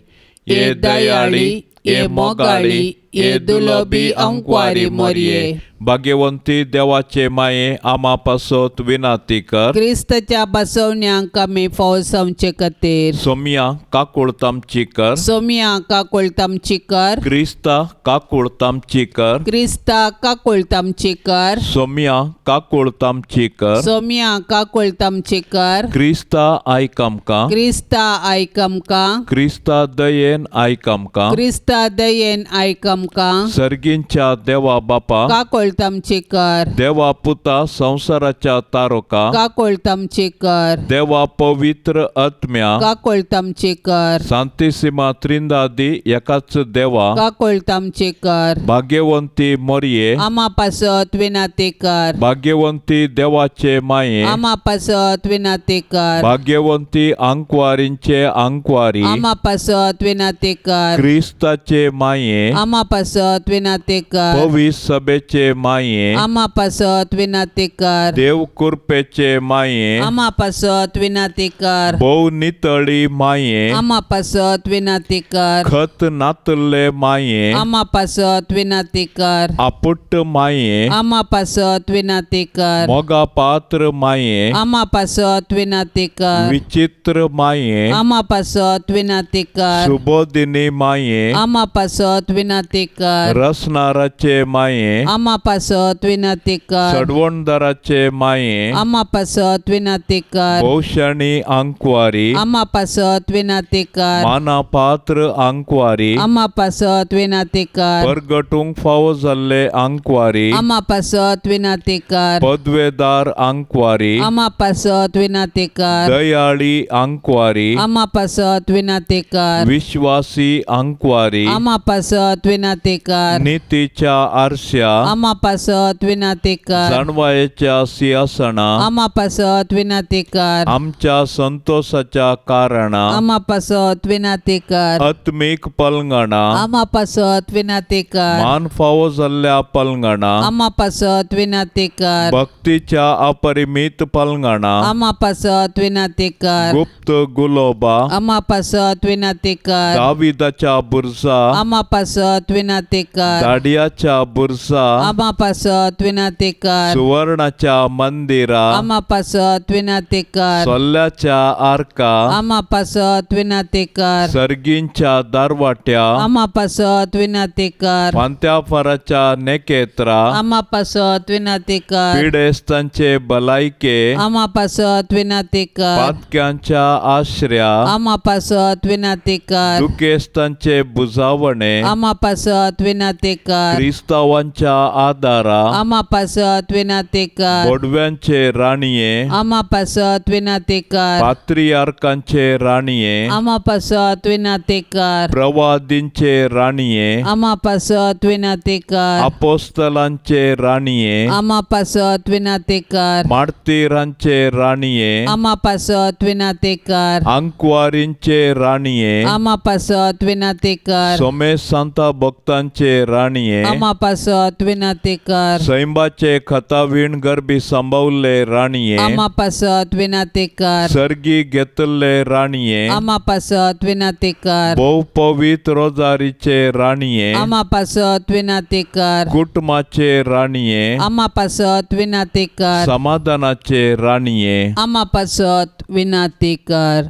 Speaker 3: हे दयाळी, हे मोगाळी, हे दुलबी अंकवारी मोरये, भाग्यवंती देवाचे माये, आमा पासत विनाती कर.
Speaker 2: क्रिस्ताच्या बसवण्यांक आमी फौज खातीर.
Speaker 3: सोमिया काकुळत आमची कर.
Speaker 2: सोमिया काकुळत आमची कर.
Speaker 3: क्रिस्ता काकुळत आमची कर.
Speaker 2: क्रिस्ता काकुळत आमची कर.
Speaker 3: सोमिया काकुळत आमची कर.
Speaker 2: सोमिया काकुळत आमची कर.
Speaker 3: क्रिस्ता आयक आमकां.
Speaker 2: क्रिस्ता आयक आमकां.
Speaker 3: क्रिस्ता दयेन आयक आमकां.
Speaker 2: क्रिस्ता दयेन आयक आमकां.
Speaker 3: सर्गींच्या देवा बापा,
Speaker 2: काकुळत आमची कर.
Speaker 3: देवा पुता संवसाराच्या तारोका,
Speaker 2: काकुळत आमची कर.
Speaker 3: देवा पवित्र आत्म्या,
Speaker 2: काकुळत आमची कर.
Speaker 3: सांतिसिमा त्रिंदादी एकाच देवा,
Speaker 2: काकुळत आमची कर.
Speaker 3: भाग्यवंती मोरये,
Speaker 2: आमा पासत विनाती कर.
Speaker 3: भाग्यवंती देवाचे माये,
Speaker 2: आमा पासत विनाती कर.
Speaker 3: भाग्यवंती आंकवारींचे आंकवारी,
Speaker 2: आमा पासत विनाती कर.
Speaker 3: क्रिस्ताचे माये,
Speaker 2: आमा पासत विनाती कर.
Speaker 3: पवित्र सभेचे माये,
Speaker 2: आमा पासत विनाती कर.
Speaker 3: देव कृपेचे माये,
Speaker 2: आमा पासत विनाती कर.
Speaker 3: भोव नितळी माये,
Speaker 2: आमा पासत विनाती कर.
Speaker 3: खत नातल्ले माये,
Speaker 2: आमा पासत विनाती कर.
Speaker 3: आपुट्ट माये,
Speaker 2: आमा पासत विनाती कर.
Speaker 3: मोगा पात्र माये,
Speaker 2: आमा पासत विनाती कर.
Speaker 3: विचित्र माये,
Speaker 2: आमा पासत विनाती कर.
Speaker 3: सुबोधिनी माये,
Speaker 2: आमा पासत विनाती कर.
Speaker 3: रसनाराचे माये,
Speaker 2: आमा पासत विनाती कर.
Speaker 3: सडवणदाराचे माये,
Speaker 2: आमा पासत विनाती कर.
Speaker 3: भोवशाणी आंकवारी,
Speaker 2: आमा पासत विनाती कर.
Speaker 3: मानापात्र आंकवारी,
Speaker 2: आमा पासत विनाती कर.
Speaker 3: परगटूंक फावो जाल्ले आंकवारी,
Speaker 2: आमा पासत विनाती कर.
Speaker 3: पदवेदार आंकवारी,
Speaker 2: आमा पासत विनाती कर.
Speaker 3: दयाळी आंकवारी,
Speaker 2: आमा पासत विनाती कर.
Speaker 3: विश्वासी आंकवारी,
Speaker 2: आमा पासत विनाती कर.
Speaker 3: नितीच्या आरश्या,
Speaker 2: आमा पासत विनाती कर.
Speaker 3: जाणवायेच्या सिंहासना,
Speaker 2: आमा पासत विनाती कर.
Speaker 3: आमच्या संतोषाच्या कारणा,
Speaker 2: आमा पासत विनाती कर.
Speaker 3: आत्मीक पलंगणा,
Speaker 2: आमा पासत विनाती कर.
Speaker 3: मान फावो जाल्ल्या पलंगणा,
Speaker 2: आमा पासत विनाती कर.
Speaker 3: भक्तीच्या अपरिमीत पलंगणा,
Speaker 2: आमा पासत विनाती कर.
Speaker 3: गुप्त गुलोबा,
Speaker 2: आमा पासत विनाती कर.
Speaker 3: दाविदाच्या बुरजा,
Speaker 2: आमा पासत विनाती कर.
Speaker 3: दाडियाच्या बुरजा,
Speaker 2: आमा पासत विनाती कर.
Speaker 3: सुवर्णाच्या मंदिरा,
Speaker 2: आमा पासत विनाती कर.
Speaker 3: सोल्ल्याच्या आरका,
Speaker 2: आमा पासत विनाती कर.
Speaker 3: सर्गींच्या दारवाट्या,
Speaker 2: आमा पासत विनाती कर.
Speaker 3: फांत्याफाराच्या नेकेत्रा,
Speaker 2: आमा पासत विनाती कर.
Speaker 3: पिडेस्तांचे भलायके,
Speaker 2: आमा पासत विनाती कर.
Speaker 3: पातक्यांच्या आश्र्या,
Speaker 2: आमा पासत विनाती कर.
Speaker 3: दुखेस्तांचे बुजावणे,
Speaker 2: आमा पासत विनाती कर.
Speaker 3: क्रिस्तावांच्या आदारा,
Speaker 2: आमा पासत विनाती कर.
Speaker 3: बोडव्यांचे राणये,
Speaker 2: आमा पासत विनाती कर.
Speaker 3: पात्रियार्कांचे राणये,
Speaker 2: आमा पासत विनाती कर.
Speaker 3: प्रवादींचे राणये,
Speaker 2: आमा पासत विनाती कर.
Speaker 3: अपोस्तलांचे राणये,
Speaker 2: आमा पासत विनाती कर.
Speaker 3: मार्तीरांचे राणये,
Speaker 2: आमा पासत विनाती कर.
Speaker 3: आंकवारींचे राणये,
Speaker 2: आमा पासत विनाती कर.
Speaker 3: सोमेश सांता भक्तांचे राणये,
Speaker 2: आमा पासत विनाती कर.
Speaker 3: सैंबाचे खतावीण गर्भी सांबावल्ले राणये,
Speaker 2: आमा पासत विनाती कर.
Speaker 3: सर्गी घेतल्ले राणये,
Speaker 2: आमा पासत विनाती कर.
Speaker 3: भोव पवित्र रोजारीचे राणये,
Speaker 2: आमा पासत विनाती कर.
Speaker 3: कुटुंबाचे राणये,
Speaker 2: आमा पासत विनाती कर.
Speaker 3: समाधानाचे राणये,
Speaker 2: आमा पासत विनाती कर.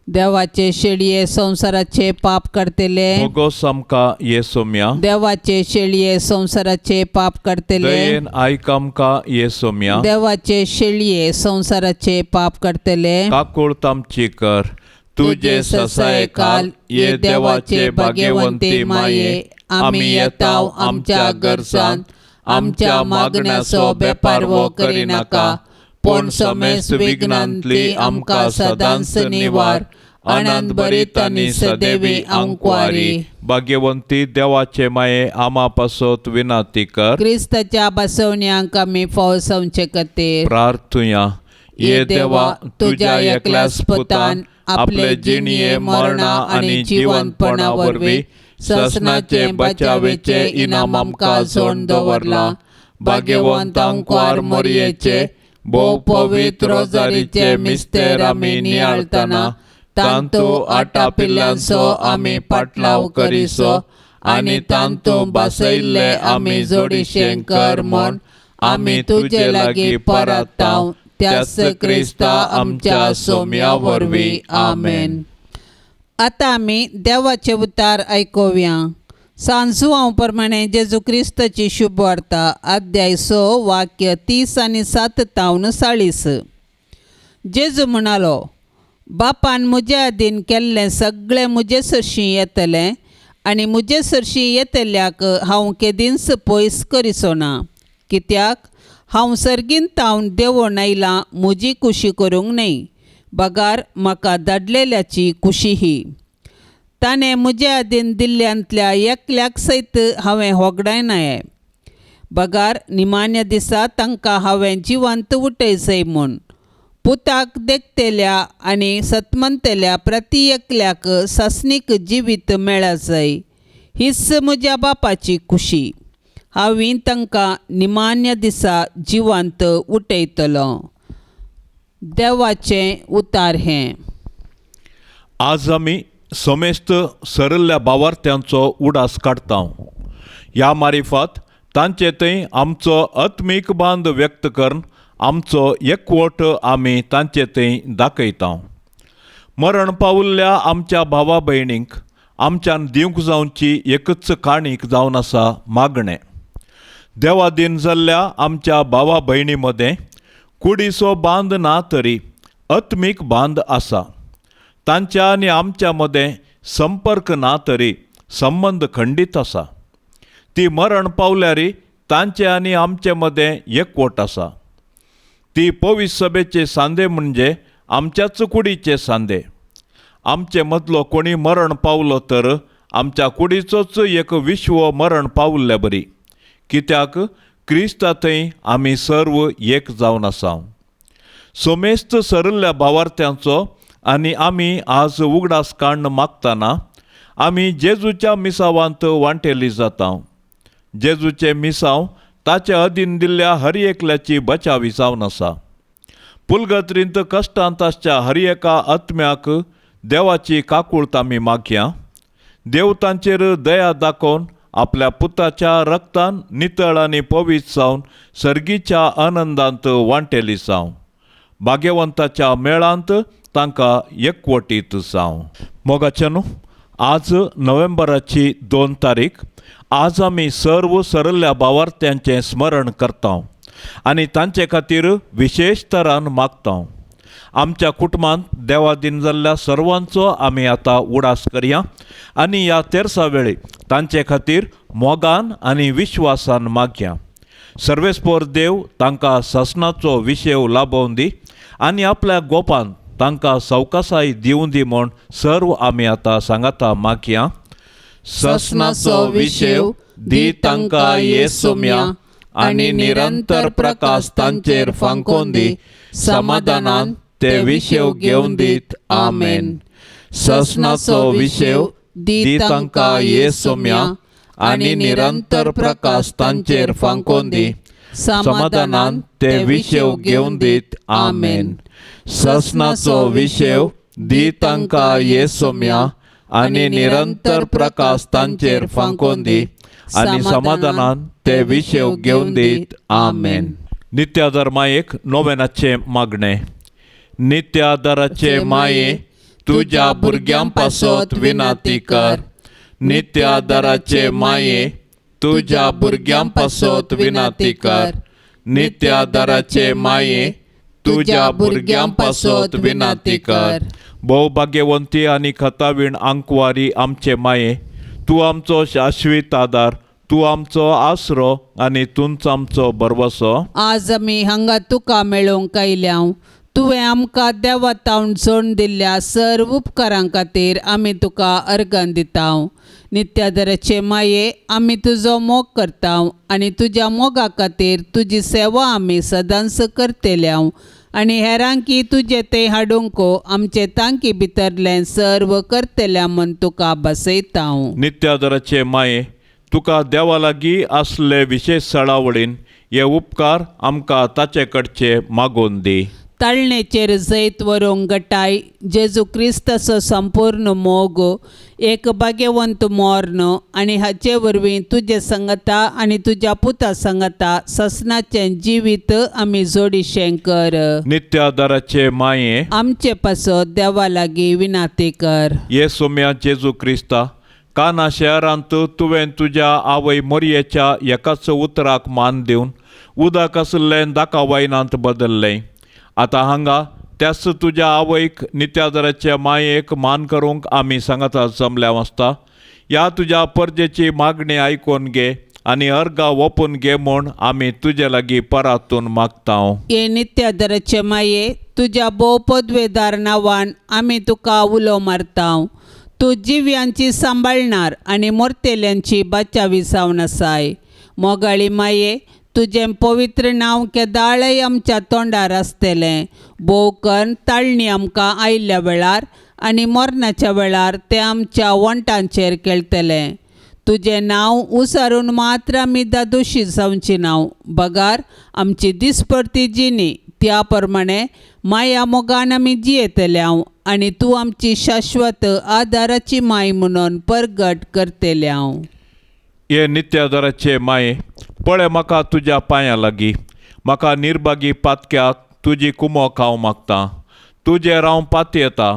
Speaker 2: देवाचे शेळये संसाराचे पाप करतले.
Speaker 3: भोगोस आमकां ये सोम्या,
Speaker 2: देवाचे शेळये संसाराचे पाप करतले.
Speaker 3: दयेन आयक आमकां ये सोम्या,
Speaker 2: देवाचे शेळये संसाराचे पाप करतले.
Speaker 3: काकूळ आमची कर. तुजे ससायकाल ये देवाचे भाग्यवंती माये, आमी येताव आमच्या गरजान, आमच्या मागण्याचो बेपारवो करिनाका, पूण समेस्त विघ्नांतली आमकां सदांच निवार. आनंद भरीत आनी सदैवी आंकवारी. भाग्यवंती देवाचे माये, आमा पासत विनाती कर.
Speaker 2: क्रिस्ताच्या बसवण्यांक आमी फाव संवचे खातीर
Speaker 3: प्रार्थुया. ये देवा, तुज्या एकल्याच पुतान आपले जिणये मरणा आनी जिवंतपणा वरवीं ससनाचे बचावेचे इनाम आमकां जोडून दवरलां. भाग्यवंत आंकवार मोरयेचे भोव पवित्र रोजारीचे मिस्तेर आमी नियाळतना तांतू आटापिल्ल्यांचो आमी पाटलाव करिसो आनी तांतू बसयल्ले आमी जोडीशें कर म्हूण आमी तुजे लागीं परताव, त्याच क्रिस्ता आमच्या सोम्या वरवीं. आमेन.
Speaker 2: आतां आमी देवाचे उतार आयकुया. सांजुआंव प्रमाणे जेजू क्रिस्ताची शुभ वार्ता, अध्याय 6 वाक्य 30 आनी 7 तावन 40. जेजू म्हणालो, बापान म्हज्या आदीन केल्लें सगळें म्हजे सरशीं येतलें आनी म्हजे सरशीं येतल्याक हांव केदींच पयस करिचो ना. कित्याक हांव सर्गीन तावन देंवोन आयलां म्हजी कुशी करूंक न्हय, बगार म्हाका धाडलेल्याची कुशी ही. ताणें म्हज्या आदीन दिल्ल्यांतल्या एकल्याक सयत हांवें होगडायनाय, बगार निमाण्या दिसा तांकां हांवें जिवंत उठयचय म्हूण. पुताक देखतल्या आनी सतमंतल्या प्रती एकल्याक सासणीक जिवीत मेळाजय. हीच म्हज्या बापाची खुशी. हांवें तांकां निमाण्या दिसा जिवंत उठयतलो. देवाचें उतार हें.
Speaker 3: आज आमी समेस्त सरल्ल्या भावार्थ्यांचो उडास काडटा. ह्या मारिफात तांचे थंय आमचो आत्मीक बांद व्यक्त करून आमचो एकवट आमी तांचे थंय दाखयता. मरण पावल्ल्या आमच्या भावा भयणींक आमच्यान दिवंक जावची एकच काणीक जावन आसा मागणें. देवादीन जाल्ल्या आमच्या भावा भयणी मदें कुडीचो बांद ना तरी आत्मीक बांद आसा. तांच्या आनी आमच्या मदें संपर्क ना तरी संबंद खंडीत आसा. ती मरण पावल्यारी तांचे आनी आमचे मदें एकवट आसा. ती पवित्र सभेचे सांदे म्हणजे आमच्याच कुडीचे सांदे. आमचे मदलो कोणी मरण पावलो तर आमच्या कुडीचोच एक विश्व मरण पावल्ले बरी, कित्याक क्रिस्ता थंय आमी सर्व एक जावन आसा. समेस्त सरल्ल्या भावार्थ्यांचो आनी आमी आज उगडास काडून मागतना आमी जेजूच्या मिसावांत वांटेली जाता. जेजूचें मिसांव ताचे अधीन दिल्ल्या हर एकल्याची बचावी जावन आसा. पुलगत्रींत कश्टांत आसच्या हर एका आत्म्याक देवाची काकूळत आमी मागया. देव तांचेर दया दाखोवन आपल्या पुताच्या रक्तान नितळ आनी पवित्र जावन सर्गीच्या आनंदांत वांटेली जावं. भाग्यवंताच्या मेळांत तांकां एकवटीत जावं. मोगाच्या न्हू, आज नोव्हेंबराची 2 तारीख. आज आमी सर्व सरल्ल्या भावार्थ्यांचें स्मरण करता आनी तांचे खातीर विशेश तरान मागता. आमच्या कुटुंबांत देवादीन जाल्ल्या सर्वांचो आमी आतां उडास करया आनी ह्या तेरसा वेळी तांचे खातीर मोगान आनी विश्वासान मागया. सर्वेस्पोर देव तांकां सासणाचो विशेव लाभोवन दी आनी आपल्या गोपान तांकां सवकासाय दिवं दी म्हूण सर्व आमी आतां सांगाता मागया. ससनाचो विशेव दी तांकां येसोम्या आनी निरंतर प्रकाश तांचेर फांकोवन दी. समाधानान ते विशेव घेवन दीत. आमेन. ससनाचो विशेव दी तांकां येसोम्या आनी निरंतर प्रकाश तांचेर फांकोवन दी. समाधानान ते विशेव घेवन दीत. आमेन. ससनाचो विशेव दी तांकां येसोम्या आनी निरंतर प्रकाश तांचेर फांकोवन दी आनी समाधानान ते विशेव घेवन दीत. आमेन. नित्यादर मायेक नोवेनाचें मागणें. नित्यादराचे माये, तुज्या भुरग्यां पासत विनाती कर. नित्यादराचे माये, तुज्या भुरग्यां पासत विनाती कर. नित्यादराचे माये, तुज्या भुरग्यां पासत विनाती कर. भोव भाग्यवंती आनी खतावीण आंकवारी आमचे माये, तूं आमचो शाश्वीत आदार, तूं आमचो आसरो आनी तूंच आमचो भरवसो.
Speaker 2: आज आमी हांगा तुका मेळोवंक आयल्या. तुवें आमकां देवा तावन जोड दिल्ल्या सर्व उपकारां खातीर आमी तुका अर्गां दिता. नित्यादराचे माये, आमी तुजो मोग करता आनी तुज्या मोगा खातीर तुजी सेवा आमी सदांच करतल्या आनी हेरांकी तुजें तें हाडूंक आमचे तांकी भितरलें सर्व करतल्या म्हूण तुका बसयता.
Speaker 3: नित्यादराचे माये, तुका देवा लागीं आसले विशेश सळावळीन हे उपकार आमकां ताचे कडचे मागोवन दी.
Speaker 2: ताळणेचेर जैत व्हरूंक गटाय जेजू क्रिस्ताचो संपूर्ण मोग, एक भाग्यवंत मर्ण आनी हाचे वरवीं तुजे संगता आनी तुज्या पुता संगता ससनाचें जिवीत आमी जोडीशें कर.
Speaker 3: नित्यादराचे माये,
Speaker 2: आमचे पासत देवा लागीं विनाती कर.
Speaker 3: ये सोम्या जेजू क्रिस्ता, काना शहरांत तुवें तुज्या आवय मोरयेच्या एकाच उतराक मान दिवन उदक आशिल्लें दाका वायनांत बदल्लें. आतां हांगा त्याच तुज्या आवयक नित्यादराच्या मायेक मान करूंक आमी सांगाता जमल्या वाचता. ह्या तुज्या परजेची मागणी आयकून घे आनी अर्गां ओपून घे म्हूण आमी तुजे लागीं परातून मागता.
Speaker 2: हे नित्यादराचे माये, तुज्या भोव पदवेदार नांवान आमी तुका उलो मारता. तूं जिव्यांची सांबाळणार आनी मोरतेल्यांची बचावी जावन आसाय. मोगाळी माये, तुजें पवित्र नांव केदाळय आमच्या तोंडार आसतलें. भोव करून ताळणी आमकां आयिल्ल्या वेळार आनी मरणाच्या वेळार तें आमच्या वंटांचेर खेळटलें. तुजें नांव उसारून मात्र आमी दादोशी जावची नांव बगार आमची दिसपडती जिणी त्या प्रमाणे माया मोगान आमी जियेतले हांव आनी तूं आमची शाश्वत आदाराची माय म्हणून परगट करतले हांव.
Speaker 3: हे नित्यादाराचे माये, पळय म्हाका तुज्या पांयां लागीं, म्हाका निर्भागी पातक्याक तुजी कुमोक हांव मागतां. तुजेर हांव पातयेता,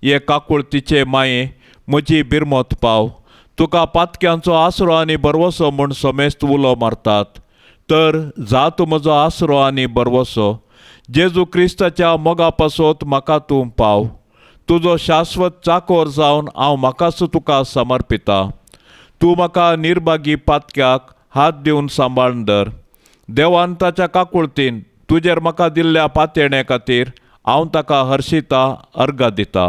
Speaker 3: हे काकुळतीचे माये म्हजी बिरमत पाव. तुका पातक्यांचो आसरो आनी बरवसो म्हूण समेस्त उलो मारतात, तर जा तूं म्हजो आसरो आनी बरवसो. जेजू क्रिस्ताच्या मोगा पासत म्हाका तूं पाव. तुजो शाश्वत चाकोर जावन हांव म्हाकाच तुका समर्पिता. तूं म्हाका निर्भागी पातक्याक हात दिवन सांबाळून धर. देवान ताच्या काकुळतीन तुजेर म्हाका दिल्ल्या पातयेणे खातीर हांव ताका हर्शिता अर्घा दिता.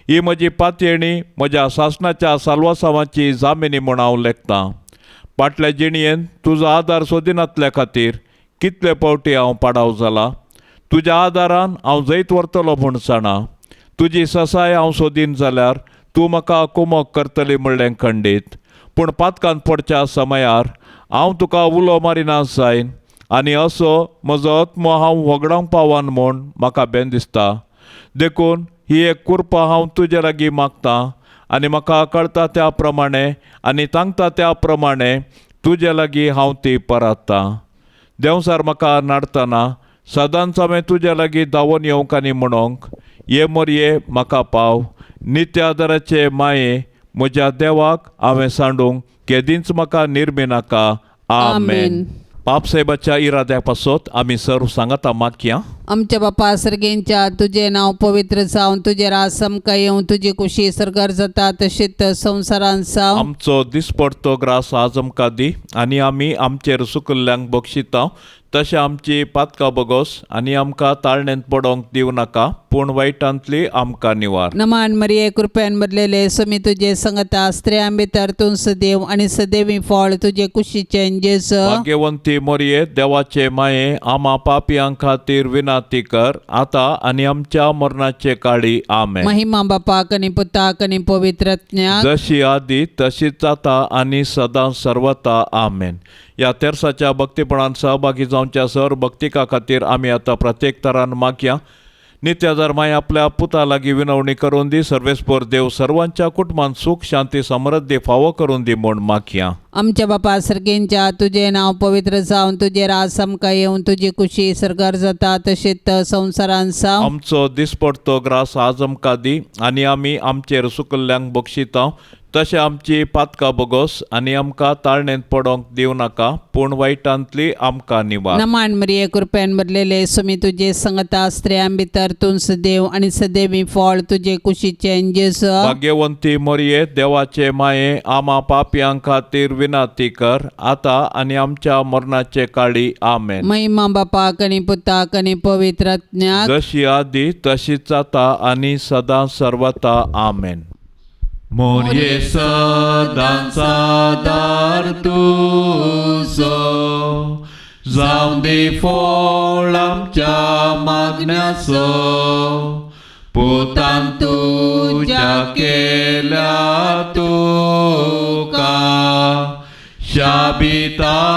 Speaker 3: ही म्हजी पातयेणी म्हज्या सासणाच्या साल्वासांवाची जामिनी म्हूण हांव लेखतां. फाटल्या जिणयेन तुजो आदार सोदिनातल्या खातीर कितले पावटी हांव पाडाव जाला. तुज्या आदारान हांव जैत व्हरतलो म्हूण जाणा. तुजी ससाय हांव सोदीन जाल्यार तूं म्हाका कुमक करतली म्हणलें खंडीत. पूण पातकान पडच्या समयार हांव तुका उलो मारिना जायन आनी असो म्हजो आत्मो हांव व्हगडावंक पावन म्हूण म्हाका बेन दिसता. देखून ही एक कृपा हांव तुजे लागीं मागतां आनी म्हाका कळटा त्या प्रमाणे आनी तांकता त्या प्रमाणे तुजे लागीं हांव ती परात्तां. देंवसार म्हाका नाडतना सदांच हांवें तुजे लागीं धांवून येवंक आनी म्हणोंक, ये मोरये म्हाका पाव. नित्य आदाराचे माये म्हज्या देवाक हांवें सांडूंक केदींच म्हाका निर्मिनाका. आमेन. पापसाहेबाच्या इराद्या पासत आमी सर्व सांगाता मागया.
Speaker 2: आमच्या बापा सर्गेंच्या तुजें नांव पवित्र जावन तुजें राज आमकां येवं, तुजी कुशी सर्गार जाता तशीच संवसारांत जावं.
Speaker 3: आमचो दिसपडतो ग्रास आज आमकां दी आनी आमी आमचेर सुकल्ल्यांक बक्षिता तशें आमची पातकां बगोस आनी आमकां ताळणेंत पडोंक दिवं नाका, पूण वायटांतली आमकां निवार.
Speaker 2: नमान मरिये, कृपेन भरलेले, समी तुजे संगता, स्त्रियां भितर तूं सदैव आनी सदैवी फळ तुजे कुशीचें जेजू.
Speaker 3: भाग्यवंती मोरये, देवाचे माये, आमा पापयां खातीर विनाती कर आतां आनी आमच्या मरणाचे काळी. आमेन.
Speaker 2: महिमा बापाक आनी पुताक आनी पवित्र आत्म्याक,
Speaker 3: जशी आदी तशीच आतां आनी सदां सर्वता. आमेन. ह्या तेर्साच्या भक्तीपणान सहभागी जावच्या सर भक्तिका खातीर आमी आतां प्रत्येक तरान मागया. नित्यादार माय आपल्या पुता लागीं विनवणी करून दी. सर्वेस्पर देव सर्वांच्या कुटुंबान सूख शांती समृद्धी फावो करून दी म्हूण मागया.
Speaker 2: आमच्या बापा सर्गेंच्या तुजें नांव पवित्र जावन तुजें राज आमकां येवं, तुजी कुशी सर्गार जाता तशीच संवसारांत जावं.
Speaker 3: आमचो दिसपडतो ग्रास आज आमकां दी आनी आमी आमचेर सुकल्ल्यांक बक्षिता तशें आमची पातकां बगोस आनी आमकां ताळणेंत पडोंक दिवं नाका, पूण वायटांतली आमकां निवार.
Speaker 2: नमान मरिये, कृपेन भरलेले, सुमी तुजे संगता, स्त्रियां भितर तूं सदैव आनी सदैवी फळ तुजे कुशीचें जेजू.
Speaker 3: भाग्यवंती मोरये, देवाचे माये, आमा पापयां खातीर विनाती कर आतां आनी आमच्या मरणाचे काळी. आमेन.
Speaker 2: महिमा बापाक आनी पुताक आनी पवित्र आत्म्याक,
Speaker 3: जशी आदी तशीच आतां आनी सदां सर्वता. आमेन. मोरये सदांचा दार तुजो जावं दी फळ आमच्या मागण्याचो, पुतान तुज्या केल्या तुका शाबितास्रो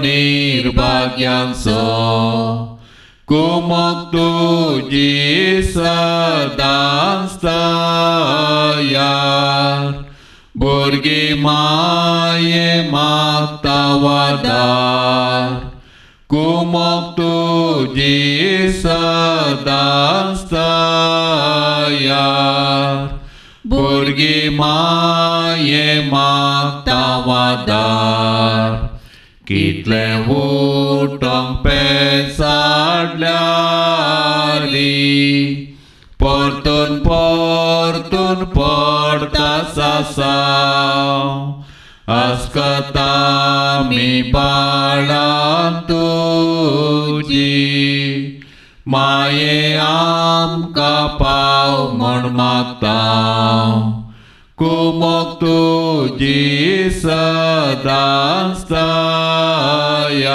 Speaker 3: निर्भाग्यांचो. कुमक तुजी सदांच तयार, भुरगीं माये मागता वादार. कुमक तुजी सदांच तयार, भुरगीं माये मागता वादार. कितलें उठोंक पेसाडल्यारी परतून परतून पडटा सासांव, आस्कता आमी बाळां तुजी माये आमकां पाव म्हूण मागता. कुमक तुजी सदांच तयार,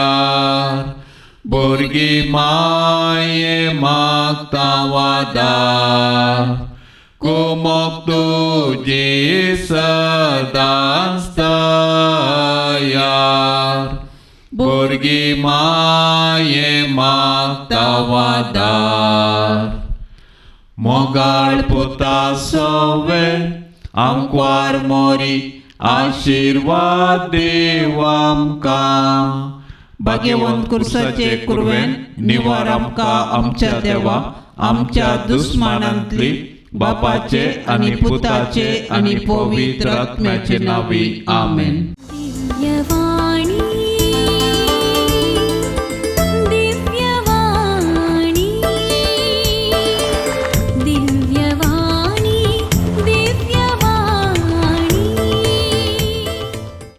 Speaker 3: भुरगीं माये मागता वादार. कुमोक तुजी सदांच तयार भुरगीं माये मागता वादार मोगाळ पुता सोवे आमक्वार मोरी आशिर्वाद देव आमकां.
Speaker 2: भाग्यवंत कुर्साचे कुरवेन निवार आमकां आमच्या देवा आमच्या दुस्मानांतली
Speaker 3: बापाचे आनी पुताचे आनी पवित्र आत्म्याचे नावी. आमेन.
Speaker 1: दिव्यवाणी.